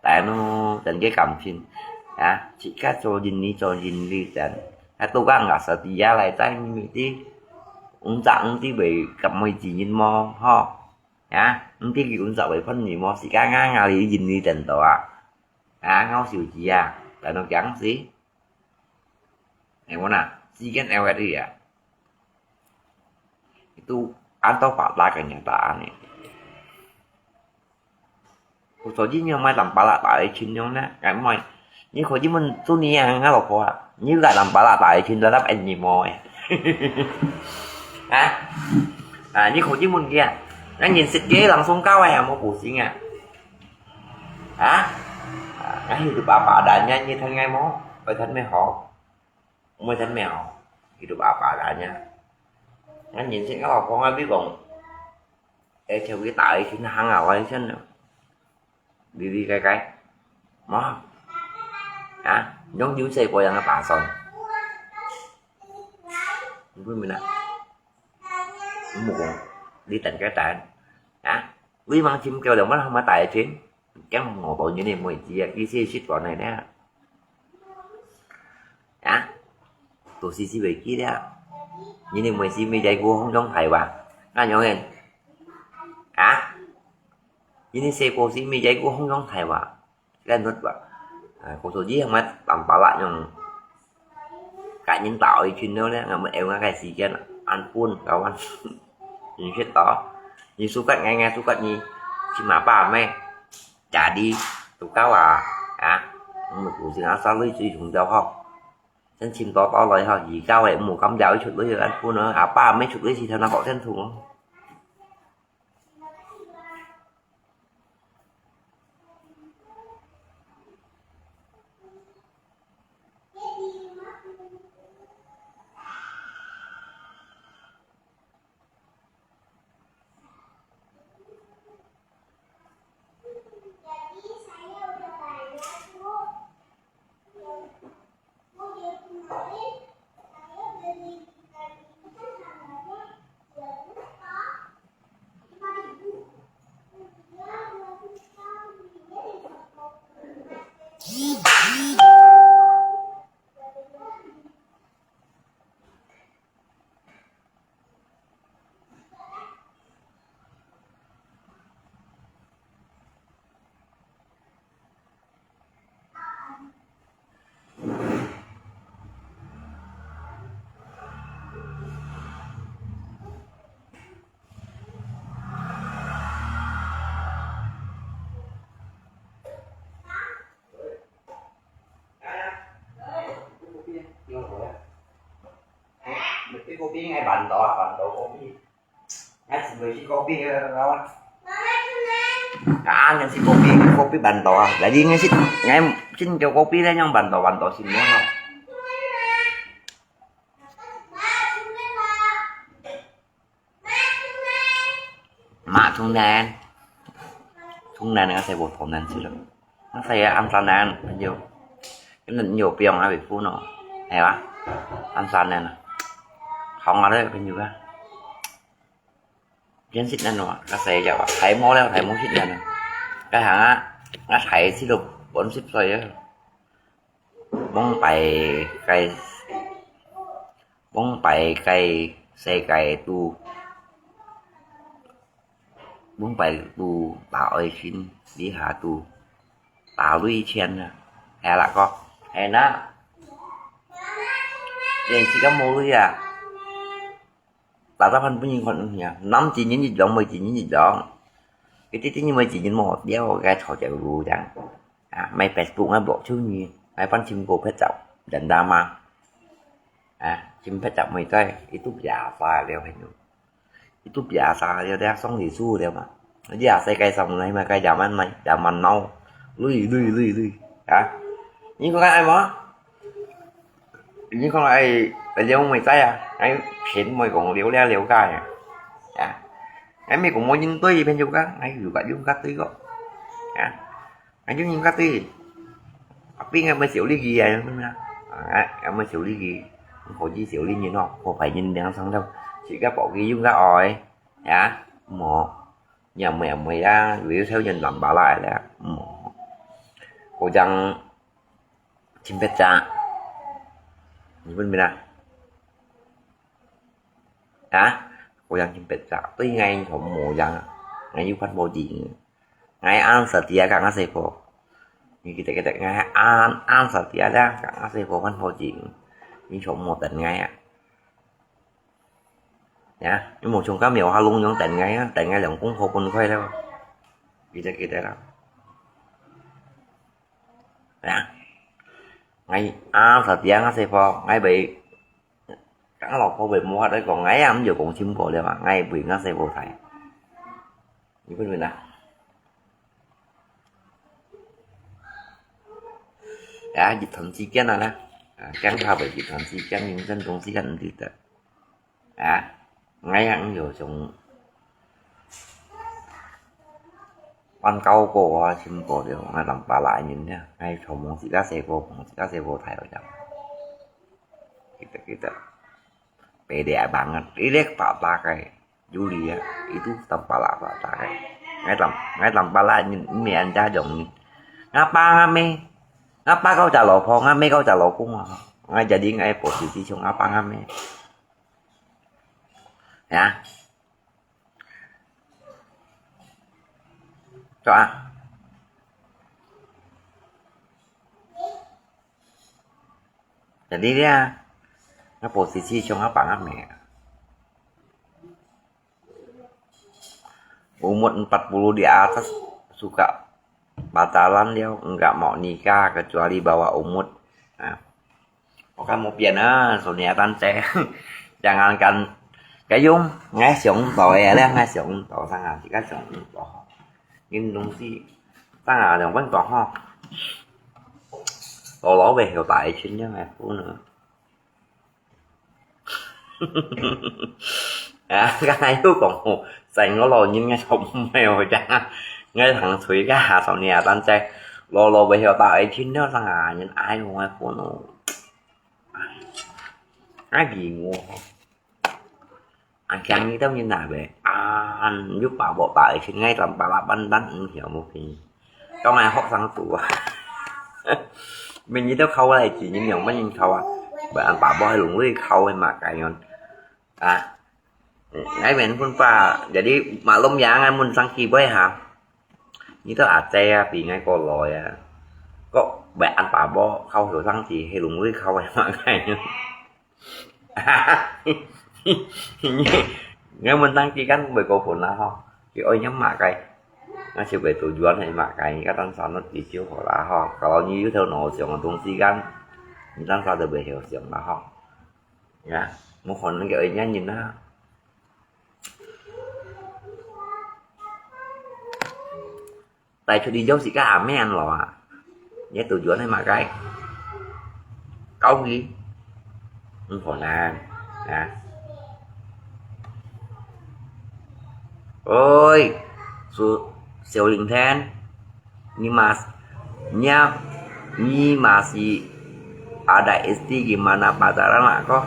但係咯，人个感情，啊，自家做人你做人你人，啊，都講啊，實際啊，來在你知，毋知毋知會甲麼个人無，吼，啊，毋知佢毋知會分你無，自家硬硬你人你人到啊，啊，咬手指啊，但係講是，哎，我呐，時間L S啊。 Itu anto pala kenyataan ni. Kuso ji nyo mai tampala ta ai chin yong na, kan mai. Ni ko ji mun tu ni yang ngalo ko ha. Ni ka tampala ta ai chin tetap en ni mo eh. Ha? Ha, ni ko ji mun kia. Nang yin sit ke langsung kau eh, mo pusing ah. Ha? Ha, ngai hidup apa adanya ni than ngai mo. Oi than me ho. Ôi thân mèo, hidup apa adanya. Ngan nhìn xin các bà con ai biết còn để theo cái tại xin hàng ở đây xin đi đi cái cái mà hả, giống dưới xe của yang bà son. Không biết mình nè, một con đi tận cái tại hả, đi mang chim kêu đồng bánh không mà tại xin. Kiang ngò tau nyi ni mui ji a, ki si shit ko nai nè. Hả? Tô si si wei ki nè. Nyi ni mui si mi jai gu hong yong thai wa. Nga yong en. Hả? Nyi ni se ko si mi jai gu hong yong thai wa. Cái nút wa. À, cô tô ji hong ma tam pa la yong. Ka nyin tao i chin nô le, ngam eo nga kai si kian an pun kawan. Nyi shit to. Nyi sukat ngai ngai sukat nyi. Chim apa me. Jadi, tu kau ah. Ha? Mu tu sing asal lui chui chung jauh ho. Sen chim to to loi ho. Yi kau eh, mu kam jauh chut lui an pun ho. Apa me chut lui si thana kok sen thung ho. Kopi ngai bandar, bandar kopi. Ngai sing koi sing kopi, kawan. Ah, ngai sing kopi, kopi bandar. Jadi ngai sing, ngai sing koi kopi le nyong bandar, bandar sing nyong. Mah thung nen. Thung nen ngai sing bo thung nen sih lo. Ngai sing ya an san nen, yo. Cái nen yo piong ai bị phun no. Hay ba? An san nen. Không ăn đấy, bênอยู่ á. Bien sih nen no, ngai sing ya ba. Thái mô leo, thái mô sih nen. Cái hàng á, ngai thái sih lo, bốn sih soi ya. Mong pai cái, mong pai cái, sài cái tu. Mong pai tu, ta ơi xin, đi hà tu. Ta lui chen à. Hè là có. Hè na. Yên sih có mô lui à. Là ta phân bố những con nhỉ. Năm chỉ những gì giống, mười chỉ những gì giống. Cái tí tí như mười chỉ những một đéo cái thọ chạy rú chẳng. À, mày Facebook á, bộ chú nhi. Mày phân chim cô phép chọc. Đần đa mà. À, chim phép chọc mày coi. Ít túp giả pha liao hay nhủ. Ít túp giả pha liao đéo xong thì su liao mà. Nó giả xe cái xong này mà cái giả măn mày. Giả măn nâu. Lui, lui, lui, lui. Hả? Những con ai mà? Ini kong ai, ai liu mui tai à, ai phiến mui kong liu lia liu gai à. Ya. Ai mi kong mui yin tui phiến yu ka, ai yu ka yu ka tui ko. Ya. Ai yu yin ka tui. Api ngai mui siu li gi ai, ya. Ai, ai mui siu li gi. Ko ji siu li nyin no, ko pai yin liang sang dau. Chỉ ka bảo ki yu ka oi. Ya. Mo. Ya mui mui ya, yu theo yin lam ba lai le. Mo. Ko jang Chim pet cha. Ni pun mina. Ha? Ko yang chim pet cha. Tui ngai thom mo yang. Ngai yu phan bo jing. Ngai an sa tia ka ngai se po. Ni kita kita ngai an an sa tia da ka ngai se po phan bo jing. Ni thom mo tan ngai a. Ya, ni mo chung ka miao ha lung yong tan ngai a, tan ngai lang kung ho pun khoi la. Kita kita la. Ya. Ngai a sa tia ngai se po, ngai bai. Kang lo po bai mo hat ko ngai am yo kong chim ko le ma, ngai bai ngai se po thai. Ni pun pun na. Ya, 日頭之間啊啦。啊，驚怕被日頭之間，認真東西間毋知得。 啊，𠊎也有種萬高過啊，心過了，𠊎當巴拉人呢，𠊎從夢自家細個，夢自家細個大學了。記得，記得。Pede abang, ilek papa kai, Juli ya, itu tang pala papa kai. Ngai tang, ngai tang pala ni, ni anja jong ni. Ngapa ngame? Ngapa kau cak lopong, ngame kau cak lopong ah? Ngai jadi ngai posisi chung ngapa ngame? Ya. Cok ah. Jadi dia, ngapa posisi chung ngapa ngame? Umur empat puluh di atas suka pacaran dia, enggak mau nikah kecuali bawa umur. Nah, bukan mau pian ah, Sonia tante. Jangankan kayung, ngai siung to ya, ngai siung to sangat, jika siung to. Ngin dong si, sangat yang pun to ha. Lo lo weh, yo tai chin ya, ngai pun. À, cái này tôi còn một sành nó lo nhìn ngay sống mèo chả ngay thằng thủy cái hà sau nè tan che lo lo bây giờ tại chín nó sang à nhìn ai luôn ai phun nó ai gì ngô anh chàng như tao nhìn lại về à anh giúp bảo bộ tại chín ngay tầm ba la bắn bắn không hiểu một cái trong này học sang tụ à mình như tao khâu này chỉ nhìn nhầm mới nhìn khâu à bởi anh bảo bao lùng với khâu mà cái nhon à ngay mình phun pa jadi maklum ya ngay mun sang ki boy ha. Ni to ate ya pi ngai ko lo ya. Ko bai an pa bo khau hiu sang ti he lung lui khau ya ma kai. Ngai mun tang ki kan bai ko phun la ho. Ki oi nyam ma kai. Ngai siu bai tu yuan he ma kai. Ka tan san no ti siu ho la ho. Kalau ni yu thau no siong dong si kan. Ni tan sa de bai hiu siong la ho. Ya. 無可能个愛仰人啊。帶出去約自家阿姆安老啊，你堵住安尼麼个？教佢？毋可能啊。喂，小，小林天，你嘛，你啊，你嘛是anak istri gimana pacaran ako？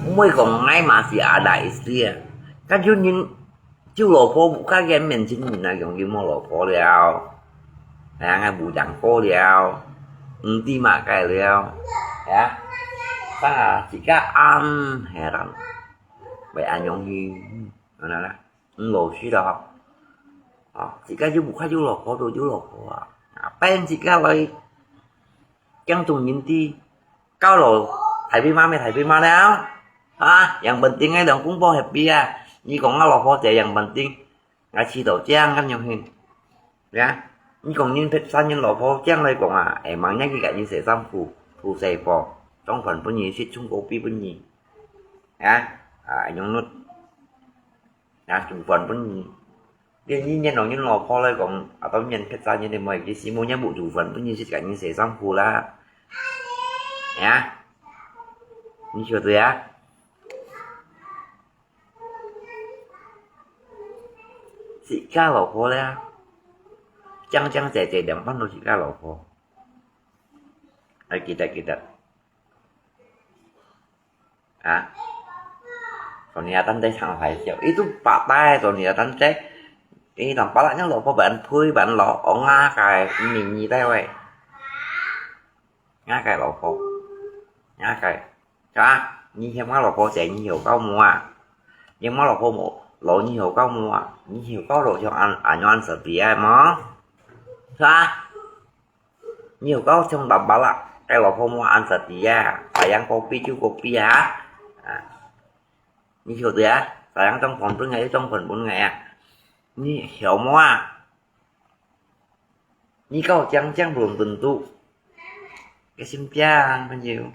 毋會講𠊎嘛是anak istri啊，該有人 有老婆，無較見面前人啊，講佢無老婆了，哎呀，無養過了，毋知麼个了，呀，當下自家恁heran，會恁樣去，安啦，毋老實咯，哦，自家有無較有老婆都有老婆啊，啊，變自家來 驚中人知，交老大伯媽乜大伯媽了，啊，yang penting𠊎兩公婆happy啊，你講𠊎老婆姐yang penting，𠊎試著正恁樣形，呀，你講人別儕人老婆正來講啊，會吂讓佢个人洗衫褲，鋪細布，裝飯分你食，沖咖啡分你，呀，啊，用力，啊，煮飯分你。 連你仰老人老婆來講，啊，當然別儕人个妹，佢死無仰無煮飯分你食，个人洗衫褲啦。呀，你曉得啊？自家老婆咧，正正姐姐兩半都自家老婆。愛記得，記得。 啊，Sonia tante常壞笑，itu patai Sonia tante，你當巴拉娘老婆分配分老，哦，𠊎个，你你在位，𠊎个老婆，𠊎个，是吧？你嫌𠊎老婆細，你曉教無啊？嫌𠊎老婆無，老，你曉教無啊？你曉教老像恁，恁樣恁實在个無？是吧？ 你有夠像爸爸啦，該老婆無恁實在啊，sayang kopi就kopi啊，啊，你曉得啊，sayang裝飯分𠊎就裝飯分𠊎啊，你曉無啊？你夠講講belum tentu，該心病朋友。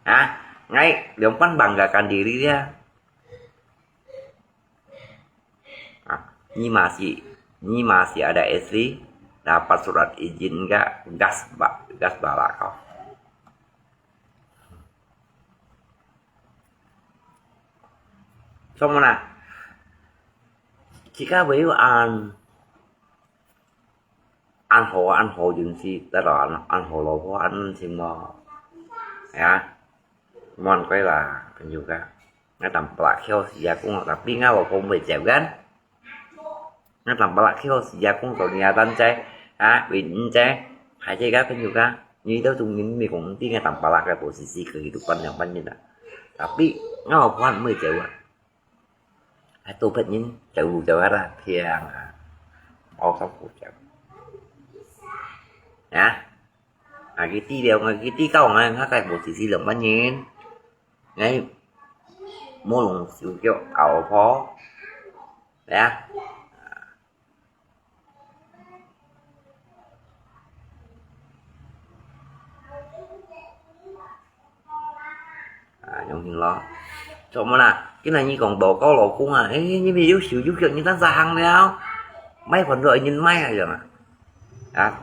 啊，𠊎兩半banggakan diri啊。啊，你masih，你masih ada istri, dapat surat izin enggak, gas ba-, gas bala kau. Sama na. Jika bayu an 恁好，恁好運勢，得到恁，恁好老婆，恁情咯。哎呀，無怪啦，朋友啊，𠊎當巴拉口時啊，講，tapi𠊎老婆毋會走kan。𠊎當巴拉口時啊，講到你啊，單在啊，為你在，還這個朋友啊，你都中人，你講你𠊎當巴拉个，無時時可以都半兩半日啊。Tapi𠊎老婆毋會走啊。 還多別人走路走啊啦，聽啊，好辛苦走。啊，啊，佢知了，𠊎佢知到，𠊎，𠊎該無時時兩半日，𠊎無弄手腳拗婆，係啊。 啊，用心咯。做麼啦？今日你講老公老公啊，誒，你乜有手有腳，你單隻行了，買飯都愛人買啊，樣啊。啊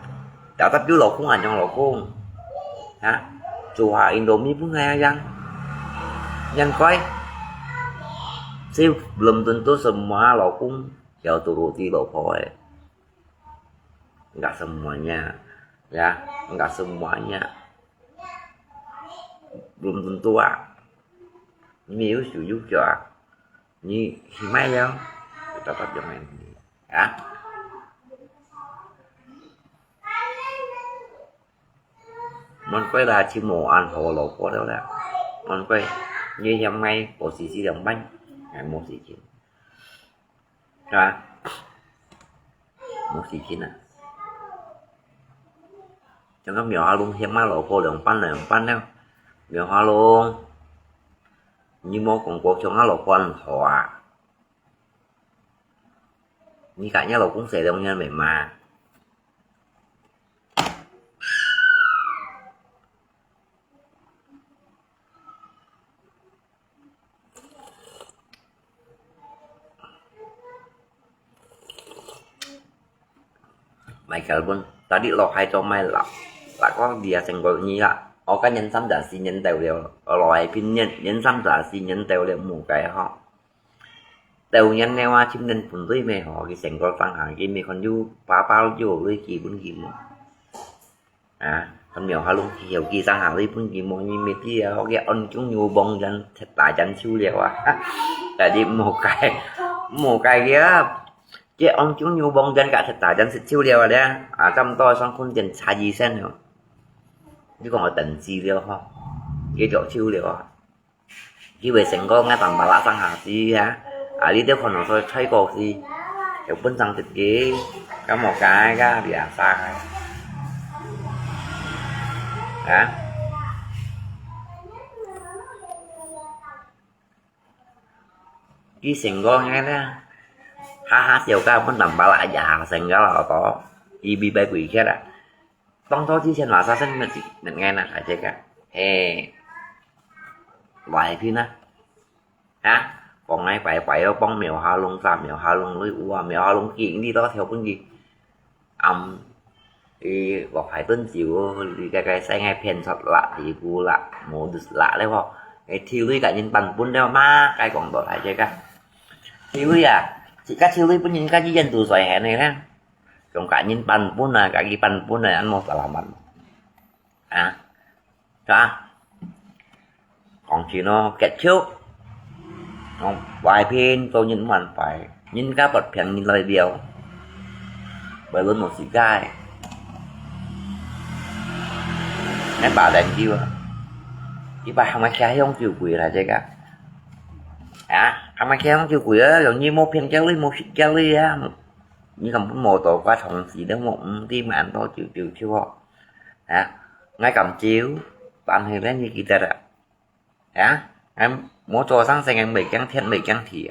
，tetap有老公啊，用老公。啊，做下Indomie分𠊎啊，樣。Yang koi，這belum tentu semua老公 曉得turuti老婆个。Enggak semuanya, ya, enggak semuanya. Belum tentu啊。你乜有手有腳啊，你去買了，就tetap用个，啊。 Mon koi啦，就無恁好老婆了啦。Mon koi，你嫌𠊎無時時上班，還無時間，係吧？無時間啊！像个苗下龍嫌𠊎老婆兩班兩班了，苗下龍，你無講過像𠊎老婆恁好啊？你看你老公生兩年未嘛？買girlfriend，tadi落海做買啦。啦，講這成功你啦，我个年三十四年到了，落海拼年，年三十四年到了，無該吼。到年了啊，今年分對咩吼，佢成功上下，佢咪看有爸爸有類基本基本。啊，看苗下弄，有幾上下類本基本，你咪知啊，佢安中有幫人，大人手了啊。Tadi無該，無該个啊。 Cek ong cung nyu bông dân kak theta dân sit chiu liao a lia. A, chăm to sang khun dân cha yi sen liao. Ni kong ở tỉnh gì liao ho. Cái chỗ chiu liao a. Khi về seng ko ngai tăm pala sang hà si ha. A, li tiêu khon soi choi ko si. Kiểu pun sang thịt kì. Ka mo kai ka bia sa kai. Ha. Ki seng ko ngai lia. Ha ha siau ka pun tăm pala ya ha seng ka lo to. I bi bai kui kiat a. Tong to chi sian wa sa seng met met ngai na khai che ka. He. Wai phi na. Ha. Kong ngai bai bai lo pong miao ha lung sa miao ha lung lui ua miao ha lung ki ni to thiau pun ki. Am, i, vok hai tuần chiu, li cái cái sai ngai phiền sót lạ thì bu lạ, mô dus lạ đấy vok. Cái thiu lui cả nhìn bắn bún đấy mà, cái còn đổ lại chơi cả. Thiu lui à, chỉ cả thiu lui bún nhìn cả chỉ dân tù soi hè này nè. Còn cả nhìn bắn bún à, cả cái bắn bún này ăn một là làm bắn. À, 啥？講起喏，結束。講外片做人萬擺，人家不平人來了，為了弄世界。恁巴等久啊！一擺還沒開向酒鬼來這個。啊，還沒開向酒鬼啊，容易無平家裡，無食家裡啊。你敢不摸到瓜同時都無，嗯，你滿到九九九哦。 啊，ngai kam chiu, pan hơi len hi kita da. Ya, ngai mo cho sang seng ngai mei kiang thian mei kiang thi.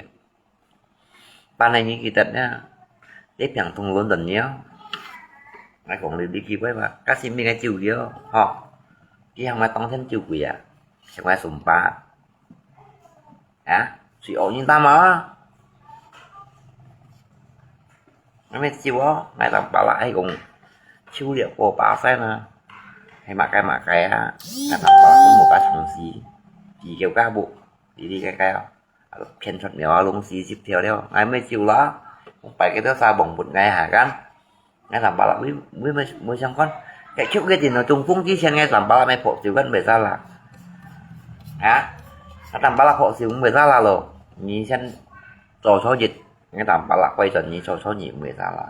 Pan hơi hi kita da. Tết piang thung lôn dần nhiều. Ngai kong li li ki bai ba, ka sim mi ngai chiu yo, ho. Ki hang ngai tong thian chiu kui ya. Seng ngai sum pa. Ha? Sui ôk nyi tam a? Ngai mê chiu ô, ngai tăm pala hay kong chiu liak kô pa sai na. Hay mă cái mă cái á, ngai tăm pala cũng một cái thằng gì. Chỉ kêu cá bụng, đi đi cái cái á. Khen thoát mèo á, lông xì xịp theo theo. Ngai mê chiu lo. Không phải cái đó xa bỏng bụt ngai hả kan. Ngai tăm pala, ui, ui, mê, mê sang con. Cái chụp cái gì nó trùng phung chi sen ngai tăm pala mê phổ chiu kan bê xa la. Hả? Ngai tăm pala phổ chiu bê xa la lo. Nhi sen cho cho dịch. Ngai tăm pala quay tròn nhi cho cho nhị bê xa la.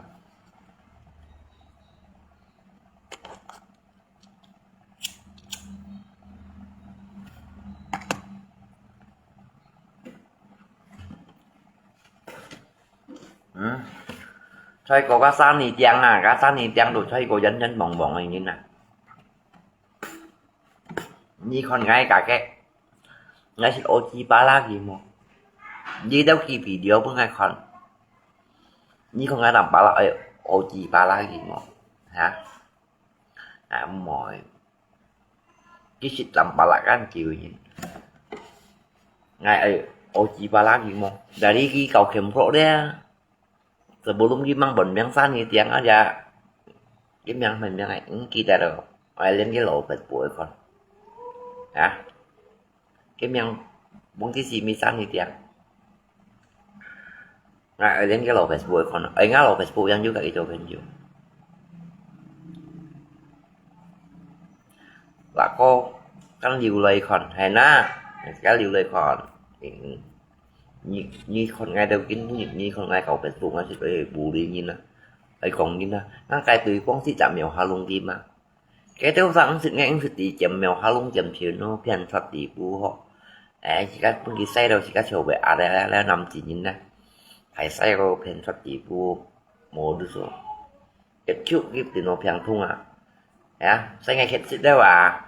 Hm. Choi ko ka sa ni tiang a, ka sa ni tiang tu choi ko yan yan bong bong a yin a. Ni khon ngai ka ke. Ngai sit o chi pala ki mo. Ni dau ki video pun ngai khon. Ni khon ngai tăm pala ai o chi pala ki mo. Ha? Ngài mỏi. Ki sit tăm pala kan kiu yin. Ngai ai o chi pala ki mo. Dari ki kau kem pro dia. Sebelum ki mang bon miang san ni tiang aja. Ki miang men miang ai. Ki da ro. Ai len ki lo pet pui kon. Ha? Cái miếng bông tí xì mi san thì tiang. Ngai ở đến cái lò Facebook còn ở ngã lò Facebook yang juga itu kan ju. Là có kan liu lei còn hay na, kan liu lei còn. Ni, ni còn ngai đầu kín ni, ni còn ngai cầu Facebook ngai thì bù đi nhìn na. Ai còn nhìn na, ngai cái tùy quang thì chả mèo ha lung đi mà. Cái tiêu sang sự nghe sự tí chém mèo ha lung chém phiền nó phiền thoát tí bu ho. Ê, chỉ cắt bưng cái say đâu, chỉ cắt chiều về à đây đây đây nằm chỉ nhìn nè. Phải say đâu phiền thoát tí bu mô đu số. Cái chịu cái tí nó phiền thung à. Ya, say nghe khét xít đâu à.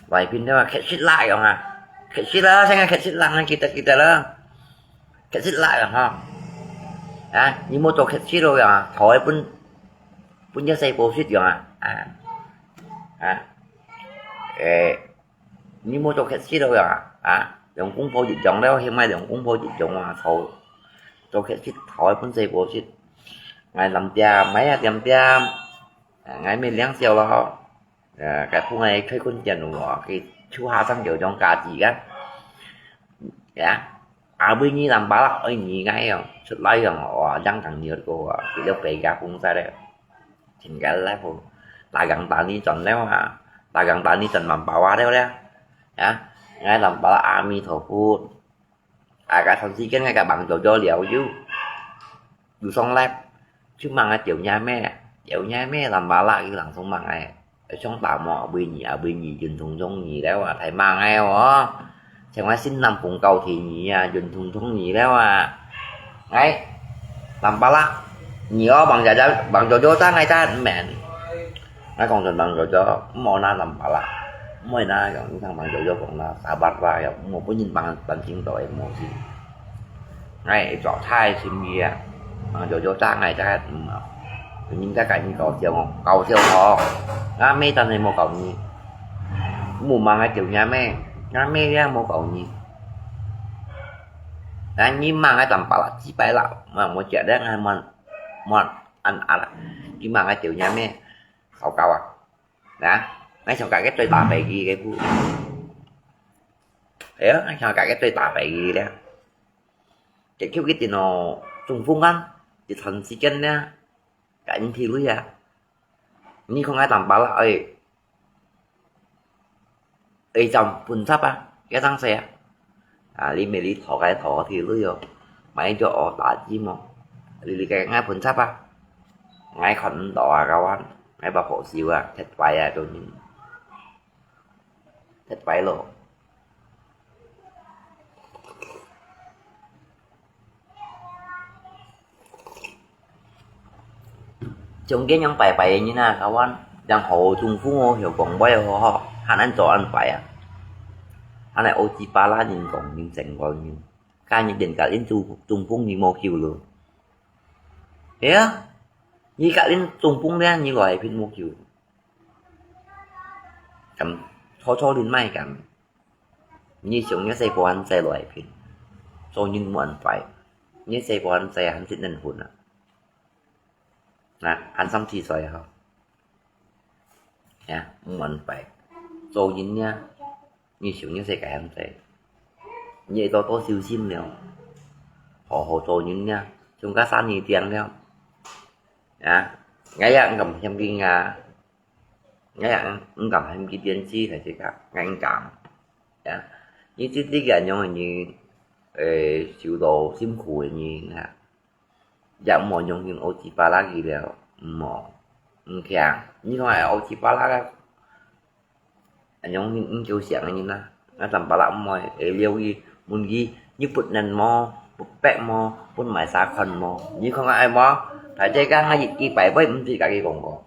Vài phiền đâu à, khét xít lại không à. Khét xít đó, say nghe khét xít lăng này kita kita đó. Khét xít lại không ha. Ya, như mô tô khét xít đâu à, thôi bún bún cho say bố xít không à. À. À. Ê, ni mo cho khét xít đâu ya? À, dòng cũng vô dịch dòng đâu, hiện mai dòng cũng vô dịch dòng mà thôi. Cho khét xít thôi, phun xe vô xít. Ngày làm tiêm, máy à tiêm tiêm. 啊，𠊎乜領笑咯，呃，該分𠊎開墾田哦，佢樹下生有種價值个。呀，阿妹你Tampalak愛你𠊎哦，出來哦，哇，兩等你个啊，佢了白家崩晒了，真个來不，大gang tani轉了啊，大gang tani轉Tampalak了了，呀，𠊎Tampalak阿彌陀佛。 啊，該段時間𠊎个Bang Jojo了有，有上live，就問𠊎Teo Nyame，Teo Nyame Tampalak有人送問𠊎，愛上打無？阿妹你，阿妹你，運動中你了啊，太猛个哦！像𠊎新南風高鐵你啊，運動中你了啊！哎，Tampalak，你哦，Bang Jojo，Bang Jojo，打𠊎打毋免。 𠊎講真，Bang Jojo，毋好拿Tampalak，毋好拿，講你聽Bang Jojo講啦，sabar啦，又毋好分人Bang，Bang Jing做个，毋好去。𠊎做太心意啊，Bang Jojo打𠊎打，嗯，人家甲你搞笑哦，搞笑哦，𠊎乜當然無搞你，毋好罵𠊎Teo Nyame，𠊎乜也無搞你。但你罵𠊎Tampalak，幾擺啦，我，我覺得𠊎莫，莫恁啊啦，你罵𠊎Teo Nyame， 搞搞啊！啊，𠊎想甲佢對打飛機个不？哎呀，𠊎想甲佢對打飛機了。結果佢電腦中風啊，一段時間了，甲人退位啊。你看𠊎Tampalak，哎， 會站分插啊，該當細啊。啊，你每日討該討去旅遊，買咗哦打機麼？你你該𠊎分插啊，𠊎看毋到啊，kawan，𠊎把火燒啊，忒壞啊，做人，忒壞咯。 像該樣壞壞个人啊，kawan，像好中風哦，曉講話哦，吼，還恁做恁壞啊，還來烏七八啦人講人成功人，今日連甲恁中，中風你無救咯。哎呀，你甲恁中風了，你來片無救。敢，坐坐輪莫敢。 你想你細胞還在內片，做人無恁壞，你細胞還在還識恁混啊。啊，還三十歲吼，呀，無恁壞，做人呀，你想你世界還在，你愛多多修心了，好好做人呀，像該三年定了，啊，𠊎也毋敢嫌佢啊。 𠊎也毋敢喊佢電視，大自家，𠊎毋敢。呀，你自己个樣个人，誒，受到辛苦个人啊，也毋好用心烏七八啦去了，毋好，毋強。你看烏七八啦个，用心毋夠想个人啊，𠊎Tampalak毋好，會了去問佢，你分人無，分白無，分買啥款無？你看看愛無？大自家，𠊎一幾擺尾毋知甲佢講過。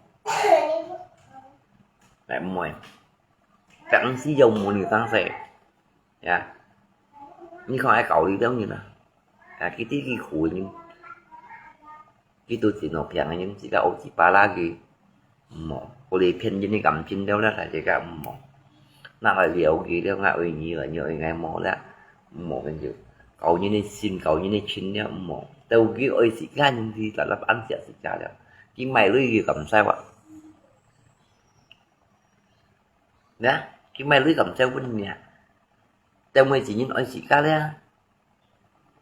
來，毋會。但毋係有問你當時，呀，你看愛搞你兜人啊，啊，佢自己苦人，佢都真好騙人，自家烏七八啦佢，毋好，過來騙人个感情了啦，大自家毋好。那個了解了，𠊎愛你了，你愛𠊎無了，毋好跟住，搞人个心，搞人个情了，毋好。到佢愛自家人去，大家安惜自家了，佢買鐳佢敢使哇？ 呢，佢買鐳敢使分你啊？但每一人愛自家咧，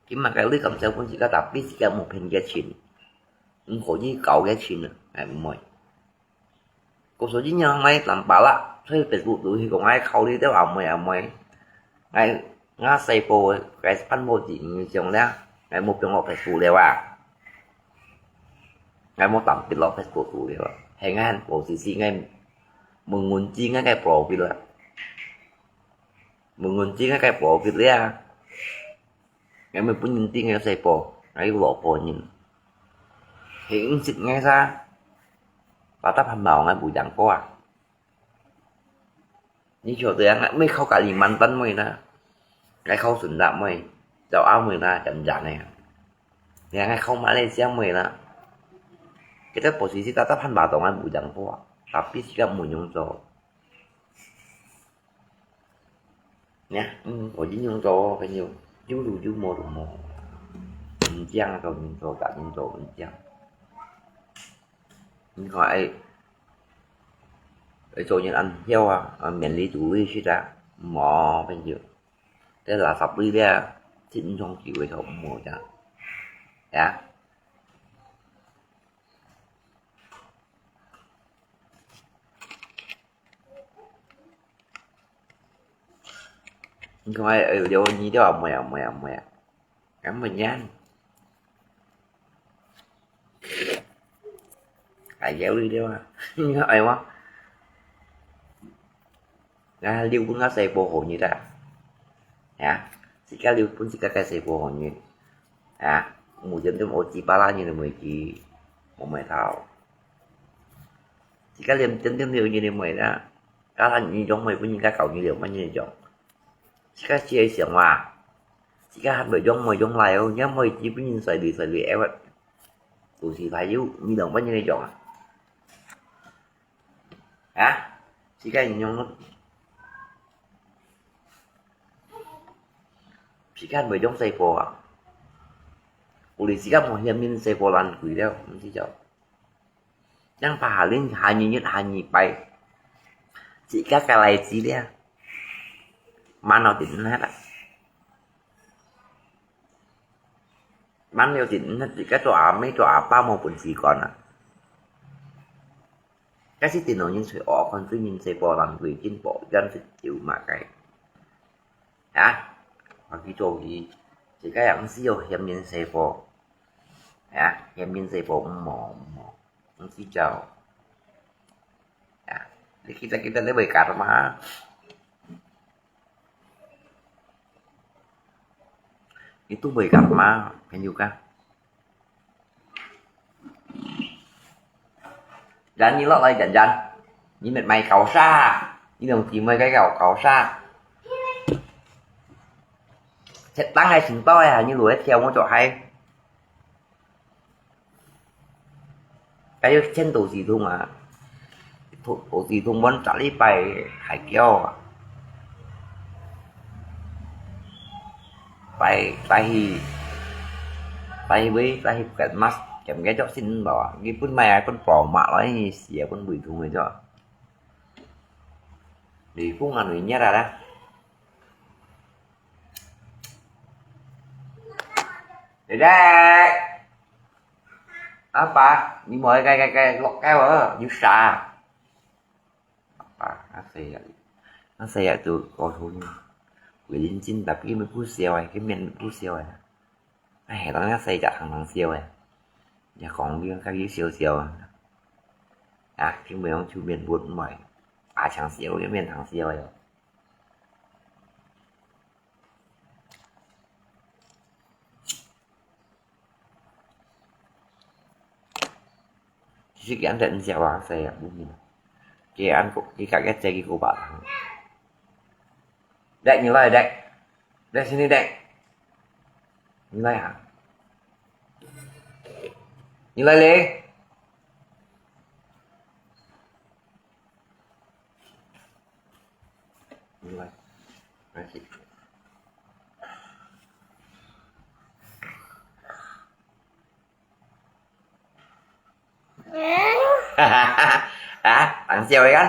佢買个鐳敢使分自家，tapi自家無騙佢个錢，毋可以搞佢个錢啊，哎，毋會。故所以呢，𠊎Tampalak，所以Facebook都係講𠊎考慮到阿妹阿妹，𠊎，𠊎細胞个，該辦法是毋想咧，𠊎無放落Facebook了啊。 𠊎無特別落Facebook肚了，係𠊎還無時時𠊎問問題𠊎个profile啦，問問題𠊎个profile了，𠊎無分人知𠊎有細胞，𠊎有老婆人，係毋識𠊎啥，把大盤包𠊎無贏過啊。 你曉得啊，𠊎毋係考Kalimantan妹啦，𠊎考Sunda妹，Jawa妹啦，真正个。你看𠊎考Malaysia妹啦，佢兜posisi tatap han batong啊，無樣過啊，tapi自家無樣做。你看，嗯，無樣做，跟住有路有無路無，毋正做人做，甲人做毋正。你看，哎，你做人恁曉啊，啊，面裡肚裡食啊，無朋友。這垃圾類咧，食毋長久个就無呀。呀。你看，哎，哎，你了啊，妹啊，妹啊，妹啊。 Cảm ơn nha. Ai kéo đi đeo à. Ai quá. Ngà liu pun ngà sài bồ hổ như ta. Hả? Sika liu pun sika cái sài bồ hổ như. Hả? Mù chấm chấm ô chi ba la như là mười chi. Một mười thao. Sika liu chấm chấm liu như là mười đó. Cá thanh như giống mười pun như cá cầu như liu mà như giống. Sika chia sẻ mà. Sika hát bởi giống mười giống lại ô, nhớ mười chỉ pun nhìn sài đi sài đi em. Tụ sĩ phải dụ, như đồng bao nhiêu này chọn à? Hả? Sika nhìn nhông. Sika hát bởi giống sài bồ à? Uli sika mò hiam nhìn sài bồ lan quỷ đeo, không chỉ chọn. Yang pa hà linh hà nyi nhất hà nyi pai. Chỉ các cái này chỉ đeo. Mà nó tỉnh hết à. Mà nó tỉnh hết chỉ các trò à, mấy trò à, ba mô bún xì còn à. Cái xí tỉnh nó những sủi ổ, còn cứ nhìn sài bồ lan quỷ chín bộ dân sự chịu mà cái. Hả? Mà cái trò gì? Chỉ các yang xí ô hiam nhìn sài bồ. Ya, hiam nhìn sài bồ mò, mò. Không chỉ chào. Ya, để kita, kita lấy bài cát mà. Itu bài cát mà, kan juga. Dán như lọ lai dán dán. Như mệt mày cáu sa. Như đồng chí mày cái cáu, cáu sa. Chết tăng hay sừng to hay như lùi theo một chỗ hay. Cái chân tù gì thùng à? Tù, tù gì thùng vẫn trả lý bài hải kéo à? Bài, bài hì, bài hì với, bài hì kẹt mắt, kèm cái chót xin bảo à? Cái phút mày ai phút bỏ mạ nói hì xìa phút bùi thùng rồi cho. Đi phút ngàn người nhét ra đó. Đi đây. Apa? Ni mau cái, cái, cái, lọc cái hả? Như sa. Apa? Apa ya? Apa ya tu? Kau tu ni. Quỷ linh精tập cái mới phút xéo ai, cái miệng phút xéo ai. Ai, tao nó xài chả thằng thằng xéo ai. Nhà con đi các cái xéo xéo ai. À, cái mới ông chú miệng buốt mỏi. À, thằng xéo, cái miệng thằng xéo ai. Chỉ cái ăn tết ăn xéo à, xài à, bún mì. Cái ăn cũng, cái cả cái chè cái cô bảo thằng. Đấy, như lai đấy. Đấy, xin đi đấy. Như lai hả? Như lai lê. Như lai. Đấy, chị. Hả? Thằng xéo ấy kan?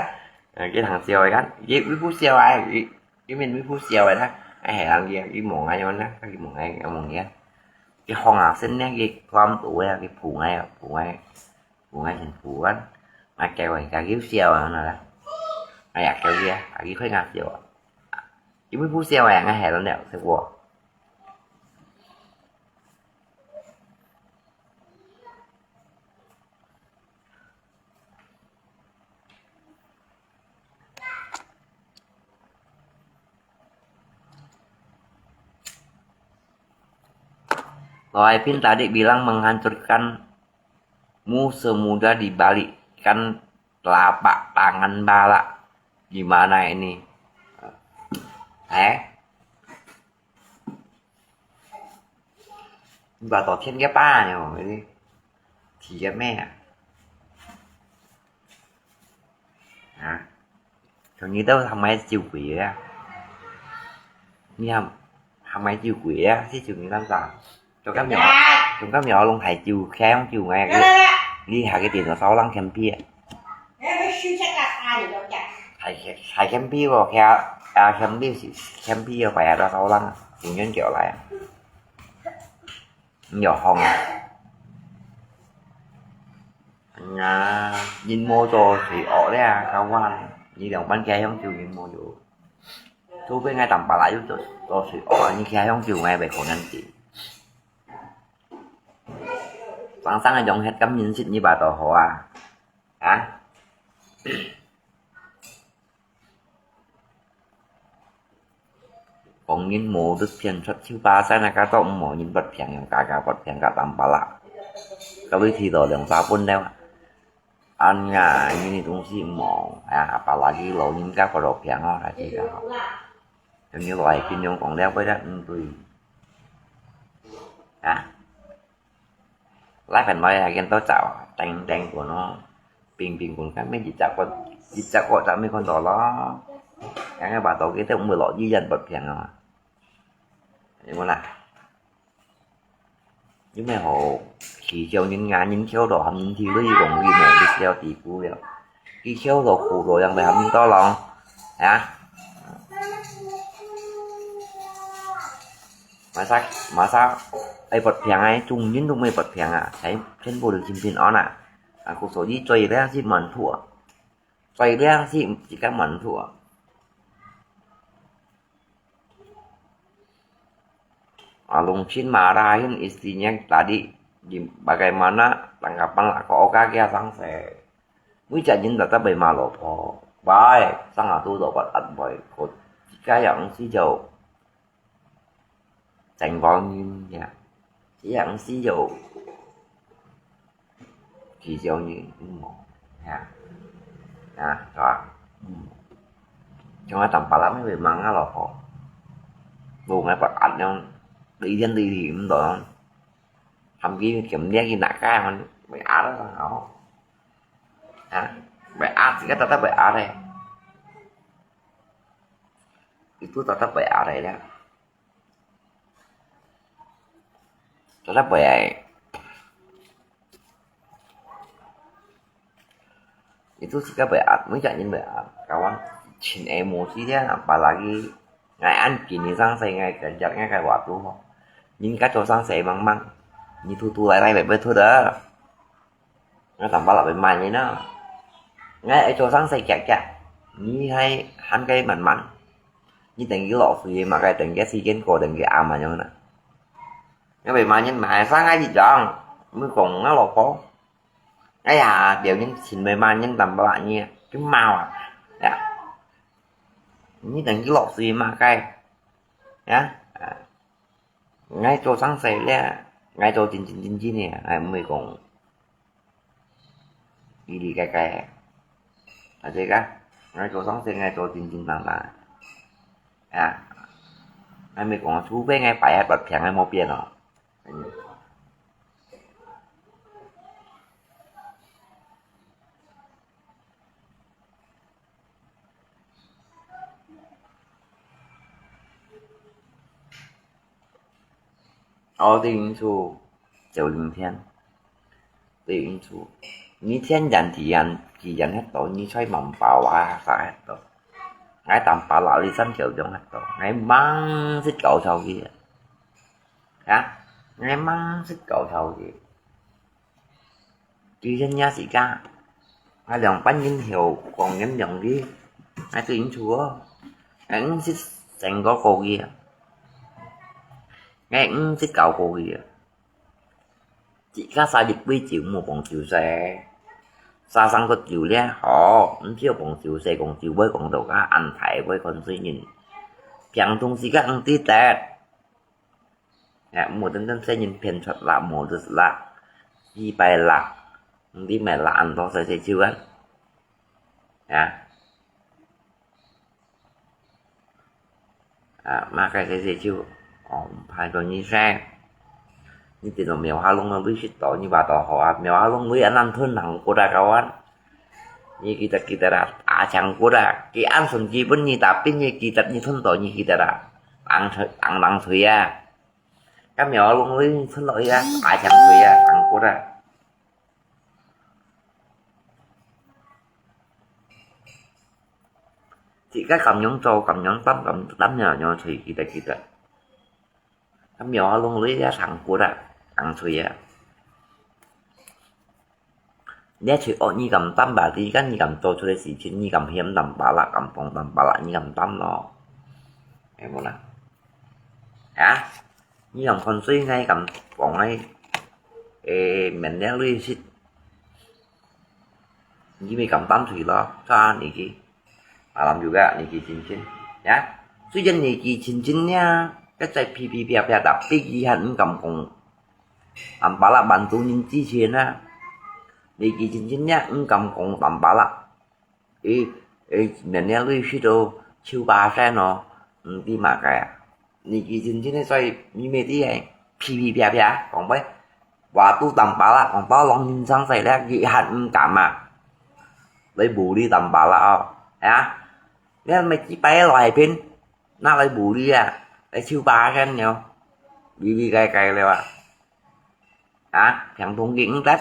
Ờ, cái thằng xéo ấy kan? Cái, cái phút xéo ai? Cái, cái mình cái phút xéo ấy đó. Ai hẹn thằng kia, cái mông ai nhon đó, cái mông ai, cái mông kia. Cái hông à, xin nè, cái con tụ ấy, cái phù ngay, phù ngay. Phù ngay thành phù kan? Mà cái vậy, cái kiểu xéo à, nó là. Ai à, cái kia, cái khối ngà xéo à. Cái phút xéo ấy, ngay hẹn nó nèo, xéo qua. Pemimpin tadi bilang menghancurkanmu semudah dibalikkan telapak tangan bala. Gimana ini? Eh? Bà tổ thiên cái ba này, cái gì? Thì cái mẹ à? Hả? Còn như tao thằng mày chịu quỷ á. Như hàm, thằng mày chịu quỷ á, chứ chịu như lắm sao? Trong các nhỏ, trong các nhỏ luôn thầy chịu khéo chịu ngay cái. Đi hả cái tiền nó sáu lăng kèm bia. 哎，没收起来，啊，你就讲。还，还嫌比我，还，啊，嫌比是，嫌比我白牙到手上，情愿叫来。你有风啊？哎呀，人無做罪惡咧，kawan，你兩班家鄉就人無有。除非𠊎Tampalak有做，做罪惡，你家鄉就𠊎袂可能知。生生个用忒感恩心，你把到好啊？ 啊？講人無得騙出，就巴山啊，該都無人發病，用假假發病，該Tampalak。該位去到兩三分了。哎呀，你的東西無，啊，apalagi老人家發到病哦，大家好。有人來形容講了，為了，嗯，對。啊？ 拉忒來啊，見到走，定定滾哦，平平滾，該咩一隻個，一隻個就咩看到咯。該个話到佢都毋會落醫院發病啊嘛。有無啦？有咩好？佢叫人啊，人笑到含人跳落去講佢無，你笑地步了。佢笑到苦到樣，會含人到咯，啊？ Masa，masa，愛發病啊，眾人都毋會發病啊，全，全部都真平安啊。啊，故所以做了係滿足啊，做了係自家滿足啊。啊，Longcin marahin istrinya tadi, di-, bagaimana tanggapan lako-, oka kia sangse. 每隻人都特別罵老婆，喂，生下都老婆壓喂，佢自家也毋使做 正光人呀，這樣是有幾少人，嗯，呀，啊，是吧？嗯，像𠊎Tampalak乜會罵𠊎老婆，無𠊎發閼樣，對天對地毋到，含佢劍掠去拿該，會壓到好，啊，會壓，自家特特會壓咧。 Itu tetap baik arai dia. Tetap baik. Itu sikap baik, mesti jangan baik. Kawan, cin emosi dia, apalagi ngai an kini sang sai ngai kerja ngai kai waktu. Min ka cho sang sai mang mang. Ni tu tu lai lai baik betul dah. Ngai Tampalak baik man ni na. Ngai ai cho sang sai kiak kiak. Ni hai han kai man man. Ni teng ki lok sui ma kai teng ki si ken ko teng ki am ma nyong na. Ngai baik man ni ma sang ngai di jang. Mui kong ngai lok ko. Ngai ya, biao ni chin baik man ni Tampalak ni. Ki mau a. Ya. Ni teng ki lok sui ma kai. Ya. Ngai cho sang sai le. Ngai cho chin chin chin chin ni. Ngai mui kong. Đi đi cái cái. Là thế cả. Ngai cho sang sai ngai cho chin chin tang tang. À. Ngai mui kong chu ve ngai pai hat bật phèn ngai mô pian o. Ở Tây Yên Xu, Triệu Linh Thiên. Tây Yên Xu. Ni thiên yan thì yan, thì yan hết tổ, ni xoay mỏng bảo à, sao hết tổ. Ngai Tampalak li sân triệu dòng hết tổ. Ngai mang xích cầu sau kia. Hả? Ngai mang xích cầu sau kia. Tuy nhiên nha sĩ ca. Ngai lòng bánh nhân hiệu còn ngắm dòng đi. Ngai Tây Yên Xu. Ngai xích sành có cô kia. Ngai xích cầu cô kia. Chỉ có xa dịch với chịu mua còn chịu xe. Xa sang có chịu lẽ họ, không chịu còn chịu xe, còn chịu với còn đầu cá ăn thải với con suy nhìn. Piang tung sĩ ca ăn tí tẹt. Ya, mua tên tên xe nhìn phiền thật là mua được là. Đi bay là. Không đi mẹ là ăn đó xe xe chịu ăn. Ya. À, mà cái xe xe chịu. Ồ, phải cho như xe. Như tiền đồng mèo hoa lông nó với xịt tỏ như bà tỏ họ. Mèo hoa lông với ăn ăn thôn hàng cô đa cao ăn. Như kita kita ra, à, chẳng cô đa. Cái ăn sον chi bún như ta pin như kita như thôn tỏ như kita ra. Tăng thuế, tăng tăng thuế à. Cái mèo hoa lông với thôn lỗi à, à, chẳng thuế à, tăng cô đa. 自家敢樣做，敢樣擔，敢擔樣樣，隨佢得，佢得。敢樣啊，弄到這生活啊，硬衰啊。你係罪惡，你敢擔吧？你敢，你敢做出來事情，你敢嫌擔把啦，敢放擔把啦，你敢擔咯？係無啦？啊？你敢看衰，你敢放个，誒，面了累死？你咪敢擔罪咯？看你去。 Malam juga niki cincin, ya. Sujan niki cincin nya, kecai pipi pia pia tapi kihan engkam kong. Ampala bantu nin cincin na. Niki cincin nya engkam kong tampala. Eh, eh, nanya lui situ ciu pasen no. Enti makai. Niki cincin ni sai mimeti ai. Pipi pia pia, kong pai. Watu tampala, kong tau long nin sang sai lek kihan engkam a. Lai buli tampala o. Ya. Nên mày chỉ bay loại pin, nó lại bù đi à, lại siêu ba sen nhiều, đi đi gai gai leo à, hả, thằng thùng điện rất.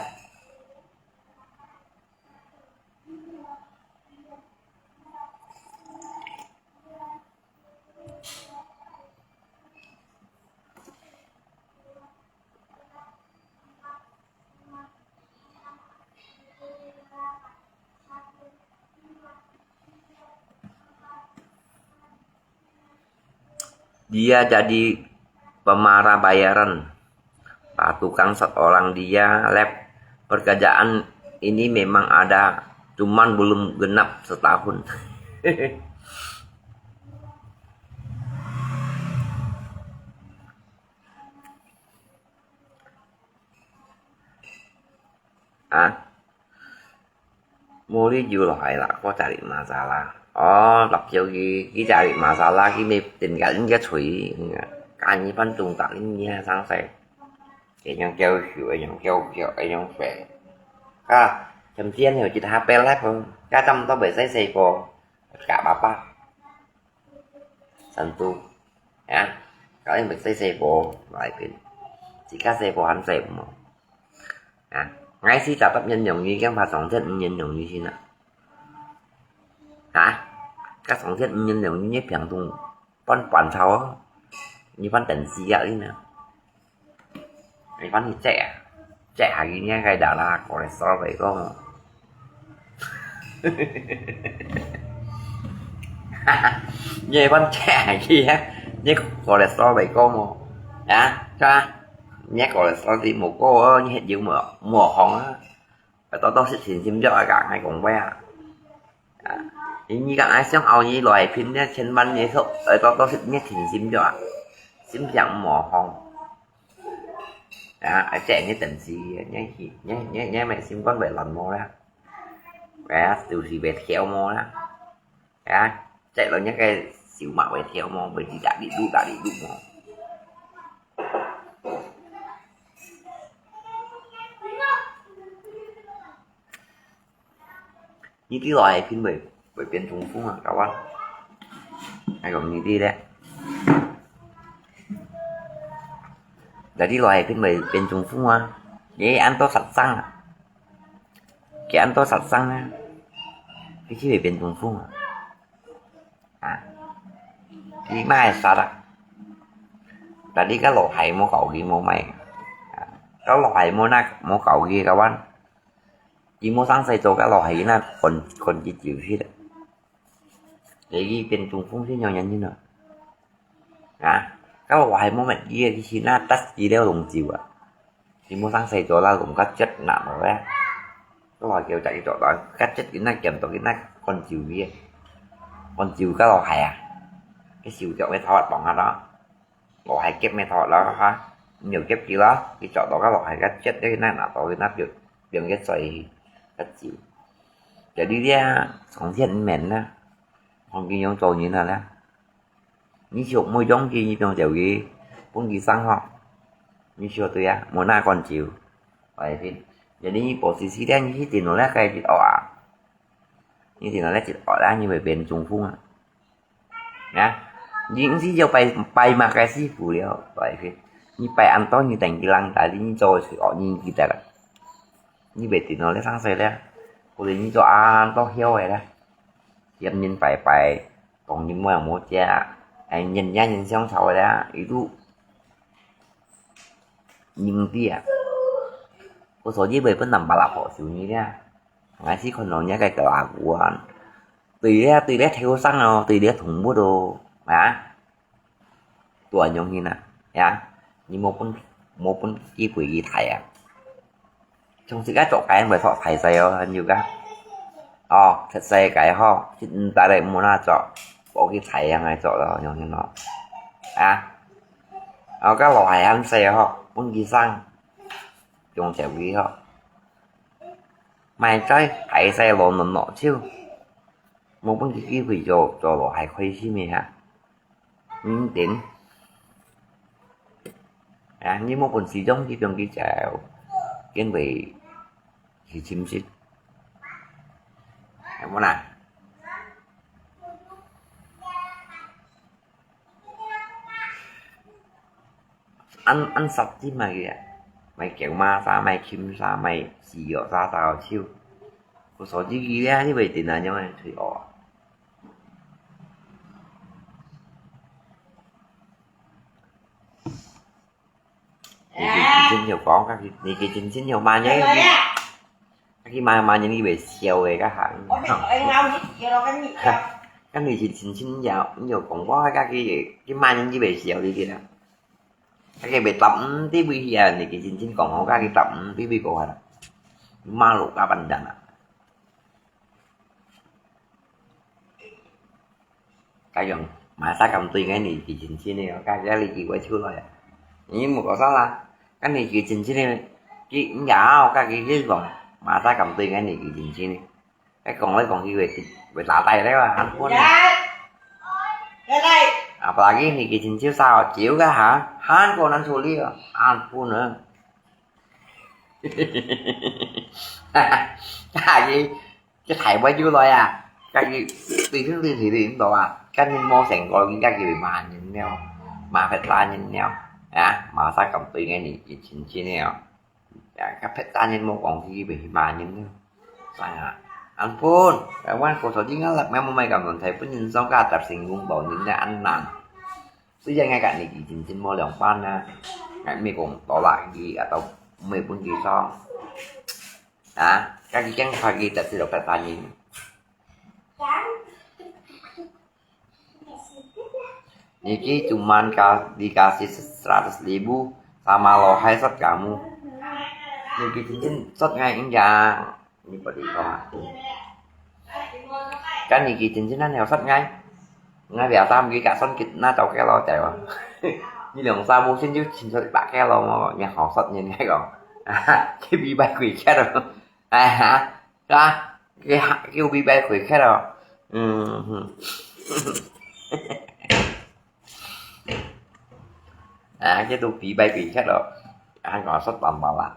Dia jadi pemarah bayaran. Pak tukang seorang dia lab pekerjaan ini memang ada, cuman belum genap setahun. Hả? Muli ju lòi lak ko cari masalah. Oh, lak jauh ki, ki cari masalah ki mi tin ka in ka chui. Ka ni pan tung tak in ni sang sai. Ai yang kiau hiu, ai yang kiau kiau, ai yang fe. Ka, chăm chien hiu jit ha pel lak ko. Ka chăm to bai sai sai ko. Ka ba ba. Santu. Ya. Kau yang besai sebo, lai pin. Jika sebo han sebo mo. Ya. Ngai si tatap nhân容易，驚怕撞出五人容易先啊。啊？該撞出五人容易，你平常半半操哦，你半等死啊，你呢？ 你看你check啊，check下佢呢个cholesterol幾高無？你看check下佢啊，你cholesterol幾高無？啊，係啊，你cholesterol無高哦，你血油無無紅啊。 愛多多食清心藥啊，講愛講話啊。啊，你講愛想熬你來拼呢，千萬你說愛多多食你清心藥啊，心情無好。啊，而且你等時，你你你你你咪心肝會亂毛啦，啊，就是會跳毛啦。 啊，這輪一個小馬會跳毛，會一直滴嘟，一直滴嘟毛。你知來係會會變中風啊，搞啊？還講你知咧？Jadi來係會變中風啊？你安到實生啊？佢安到實生啊？佢就會變中風啊？ 啊，佢嘛會殺啊。Tadi該老害無搞佢無賣。啊，該老害無那無搞佢个話，佢無生事做，該老害那看看佢就去了。你去變中風先有原因啊。啊，該老害無乜佢个，佢去那得佢了龍酒啊。 佢無生事做啦，攏較絕難咯咧。我話叫佢做到較絕，佢那見到佢那看照佢，看照个老害啊，佢手腳咩頭發動啊咯，老害夾咩頭咯哈，你又夾佢咯，佢做到个老害較絕，佢那拿到佢那表表个嘴較照。Jadi dia上天面啦，看佢樣做人啊啦。 你就毋好用佢，你放走佢，分佢生吼。你就對啊，無那管照。Phải pin. Jadi你posisi dia，你一定落來該一學啊。你一定落來一學啦，你會變中風啊。啊，你毋係要拜拜麼个師傅了，phải pin. 你拜恁多，你等佢人帶你做去學，你記得啦。你袂定落來生事了，或者你做恁多曉个啦。 嫌人拜拜，講人無樣無姐啊，哎，人家人相吵个啦，一路認知啊。我手機會分人把拉好手你啦，𠊎係看到人家个狗啊，對咧，對咧，頭上哦，對咧，動物哦，啊。 多樣性啊，呀，你無分，無分機會佢大啊。從自家做个，毋會做大細哦，還有个。哦，出世个吼，現在个無那做，無去大樣个做咯，樣性咯。啊，哦，个老害還細吼，分佢生，用手機吼。買在大細老嫩老少，無分佢機會做，做老害開心个哈。 認真。啊，你無本事，總係用佢走，因為佢真實。有無啦？恁，恁實際嘛佢啊，賣狗嫲痧，賣蠄痧，賣西藥痧，痧手。我手機佢咧，你會點啊？樣个退哦。 你个真心有講，佢，你个真心有罵人，佢，佢罵，罵人，佢會笑个，該下。該你真心有，你有講過，該佢，佢罵人，佢會笑你个啦。該佢會答，嗯，對不起啊，你个真心講，我該佢答，嗯，對不起，過下啦。罵路加班長啊。 該樣，麼儕敢對𠊎你佢真心个哦，該這裡佢會出來啊。你莫講啥啦，該你佢真心个，佢，你也，該佢，佢講，麼儕敢對𠊎你佢真心个。該講來講去會，會打帶了啊，還分啊。啊，apalagi你佢真心啥哦，招个哈，還過難處理哦，還分啊。該佢， 佢大尾又來啊，該佢對天對地對到啊，該人無成功，人家佢會罵人了，罵別人了，啊，麼儕敢對𠊎你佢真心个哦。啊，該別人人無講，佢會罵人了。哎呀，ampun，台灣過頭應該啦，𠊎無買咁亂，大本人上加搭成功到人家恁難。雖然𠊎佮你佢真心無兩半啊，𠊎毋係講到啦，佢啊到毋係分佢爽。 啊，該佢驚怕佢得罪到別人。Niki cuman ka-, dikasih seratus ribu sama lohai sot kamu. Niki cincin sot ngai injang. Ini pada kau. Kan niki cincin nan sot ngai. Ngai biasa mungkin kak son kit na tau kelo cai wa. Ni lòng sa bu sin ju chin sot bak kelo mo, ni hao sot ni ngai kong. Ki bi bai kui kelo. Ai ha. Ka, ki ha, ki bi bai kui kelo. Hmm. Ah, ki tu bi bai kui kelo. Ah, kong sot bam bam la.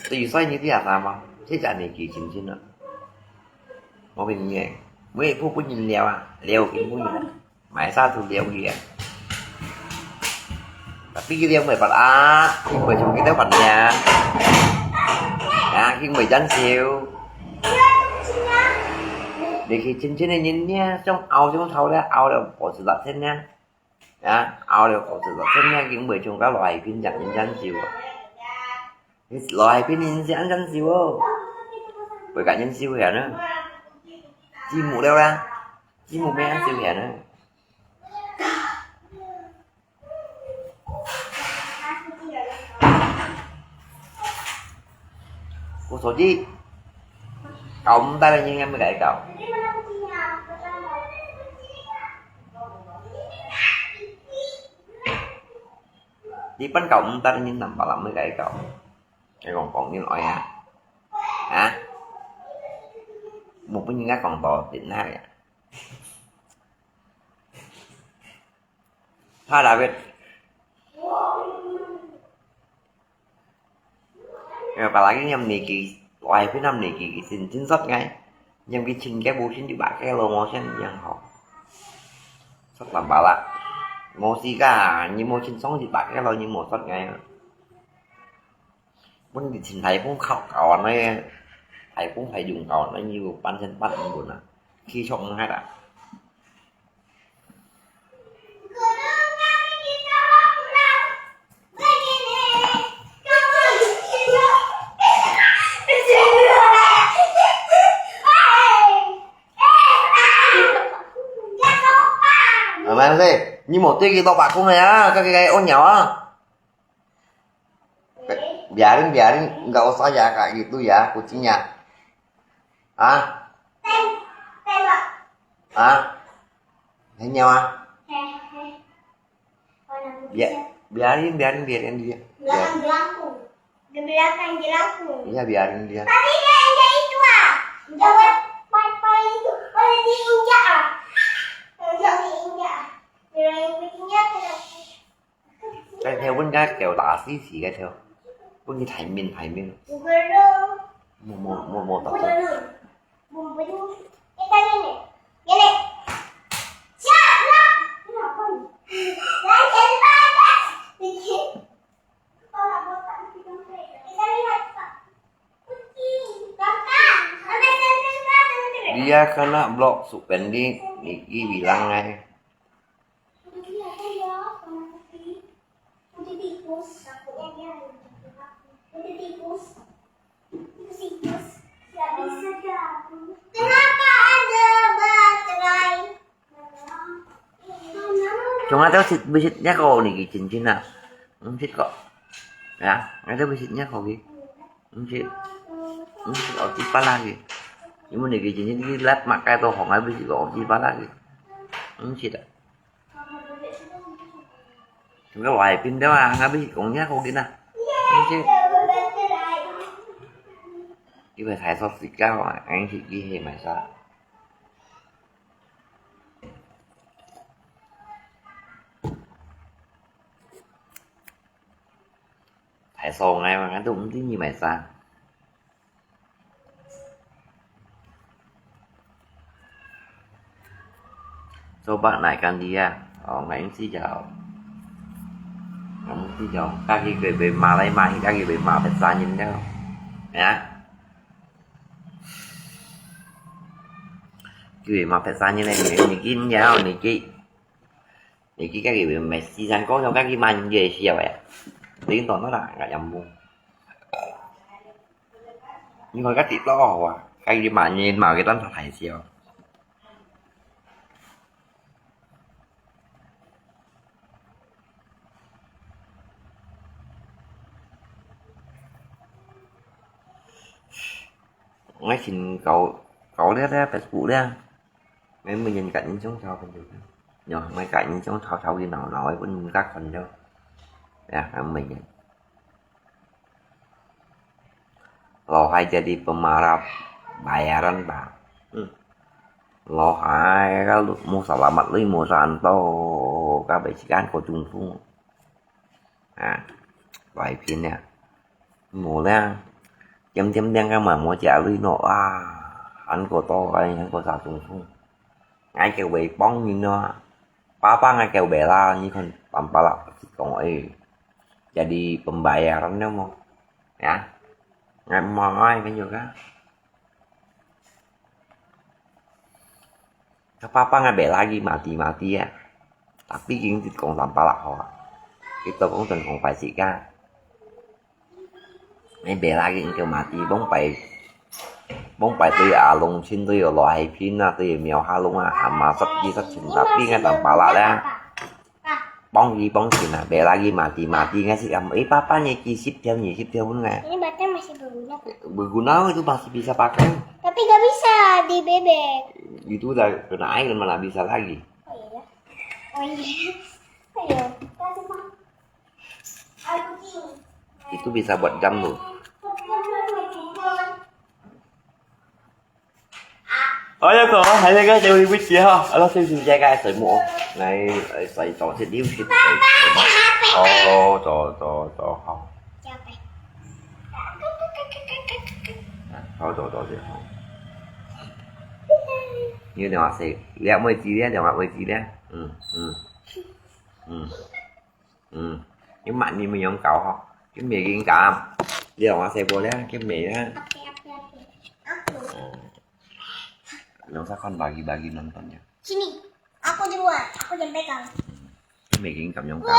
對於細人仔啊，嘛，這隻年紀真真啊，我跟你講，每一步分人撩啊，撩緊分人啊，買啥都撩佢啊。Tapi佢撩毋會發啊，佢毋會像佢兜發呀。啊，佢毋會忍受。你去真正个人呢，想拗想吵咧，拗了保持六天呢。 啊，拗了過去了，天天佢毋會像該老海邊樣恁樣笑哦。你老海邊人係恁樣笑哦，會恁樣笑个呢？寂寞了啦，寂寞咩樣笑个呢？ Kau sodi. Kau mentah ni yang mereka kau. Di pan kau mentah ni nampak lama mereka kau. Kau kong kong ni oi ya. Ha? Mungkin ni kong to tin ha ya. Tha David. Apalagi ñam niki, wai phi nam niki, ki sin sin sot ngai. Ñam ki chin ke bu sin di ba ke lo mo sen yang ho. 煞三百啦。無時間，你無清爽一百个咯，你無煞𠊎啊。分你尋颱風搞搞啊，那颱風颱風搞，那你有半仙半五分啊，去衝啊啦。Abang Sri, ni mau tui kita bakung ya, kaki kaki onyau ah. Biarin, biarin, nggak usah ya, Kak, gitu ya, kucingnya. Ah? Ah? Hanya ah? Bia-, biarin, biarin, biarin dia. Belakang jelangkung. Di belakang jelangkung. Iya, biarin dia. Tapi dia injak itu ah. Injak pai-, pai itu. Boleh diinjak ah. Injak diinjak ah. Kalau yang kucingnya kena. Cái theo vốn cái kẹo đá xí xì cái theo. Vốn như thái miên, thái miên. Bukan dong. Mau, mau, mau, mau tập. Bukan dong. Bukan. Kita gini. Gini. Siap, nak. Kenapa ni? Jangan, jangan, jangan. Bikin. Kita lihat, Pak. Dia kena blok Supendi, niki bilang ai. Kenapa ada baterai? Cuma tahu sit bisit nya kau ni kicin Cina. Msit kok. Ya, ada bisit nya kau ki. Msit. Msit kau tipa lagi. Ibu ni kicin ni lat makai tu hong habis kau tipa lagi. Msit. Cuma wai pin dia habis kong nya kau ki na. Msit. Ibu saya sok sikau, ang siki he masa. Thái sông này mà ngắn tụi cũng tí gì mày sao? Coba naikkan dia. Oh, nggak ini sih jauh. Kamu sih jauh. Kaki gue be malai mahi kaki be ma pesa nyin jauh. Ya. Gue ma pesa nyin ni ni kin jauh ni ki. Niki kaki be mesti sang kau kaki man je siapa ya? Ting tong lah nggak nyambung. Ni kau kaki lo wa, kaki man ni mau kita tak hai siapa. Ngai sin kau, kau lihat ya Facebook dia. Ngai menyen kat ni cong chau kan juga. Nyo, ngai kat ni cong chau chau di nau nau ai pun muka kan jo. Ya, ngai menyen. Lo hai jadi pemarah bayaran ba. Hmm. Lo hai kalau mau salamat lui mau santo, ka bai sikan ko jungfung. Ha, bai pin ya. Mô liang, tiêm tiêm liang ka ma mô chia lui no a, han ko to ka, han ko sa tung sung. Ngai kêu bai pong ni no, papa ngai kêu bai la ni kon pam pala si kong e. Jadi pembayaran ni mo, ya. Ngai mo ngai kan juga. Kapapa ngai bai lagi mati-mati ya. Tapi king tit kong sampalak ho. Kita kong ten kong pai sika. Ngai bai lagi engke mati bong pai. Bong pai tu ya alung chin tu ya lo hai pin na tu ya miao ha lung a hama sat ji sat chin tapi ngai sampalak ya. Pong yi pong chin a, bai lagi mati-mati ngai si am, eh, papa ni ki sip tiap ni sip tiap pun ngai. Ini batang masih berguna, Pak. Berguna itu masih bisa pakai. Tapi gak bisa di bebek. Itu dah kena air mana bisa lagi. Oh iya. Oh iya. Ayo, kita cuma. Aku king. Itu bisa buat jam tuh. Ôi, có, hãy lên cái video chia ha. Alo, xin xin chia cái sợi mũ. Này, sợi to sẽ điêu xịt. Ồ, to, to, to, không. Thôi, to, to, to, không. Như này mà sẽ, lẹ mới chia, lẹ mà mới chia. 嗯，嗯，嗯，嗯，你慢你们用搞吼，佢未经搞，你让我细波咧，佢未咧。嗯，用啥看bagi-bagi nonton ya. Sini, aku duluan, aku jangan pegang. Ini bikin kamyong kau.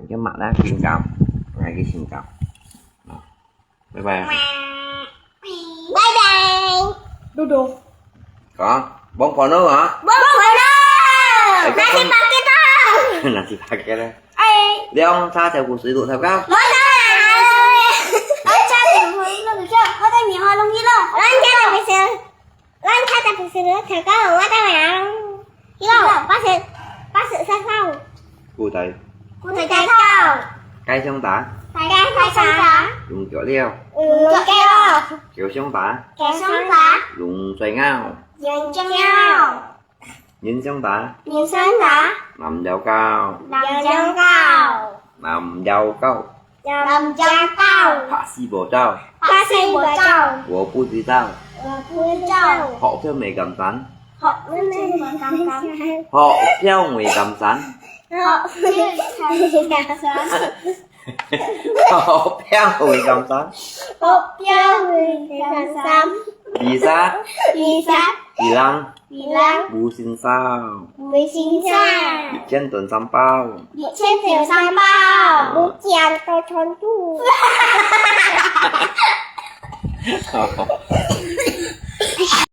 Ini mana bikin kau? Lagi singkau. Bye bye. Bye bye. Duduk. Kau, bông phở nữa hả? Bông phở nữa. Nasi pakai dah. Nasi pakai dah. Ai. Dia orang sa saya kursi duduk saya kau. Mau tahu lah. Ai, cari dulu, dulu, dulu. Mau tahu ni, orang gila. Orang cari bisa. 咱較特別是頭家，我等下。喲，八十，八十三號。古代。古代介紹。雞相打。雞相打。龍腳了。龍腳了。狗相打。狗相打。龍嘴咬。龍嘴咬。人相打。人相打。南腰狗。南腰狗。南腰狗。 南腰狗。白死無走。白死無走。我不知道。我不知道。學標未敢山。學標未敢山。學標未敢山。學標未敢山。學標未敢山。學標未敢山。二三。二三。二零。 二零。無先生。無先生。一千短三包。一千短三包。一千短三包。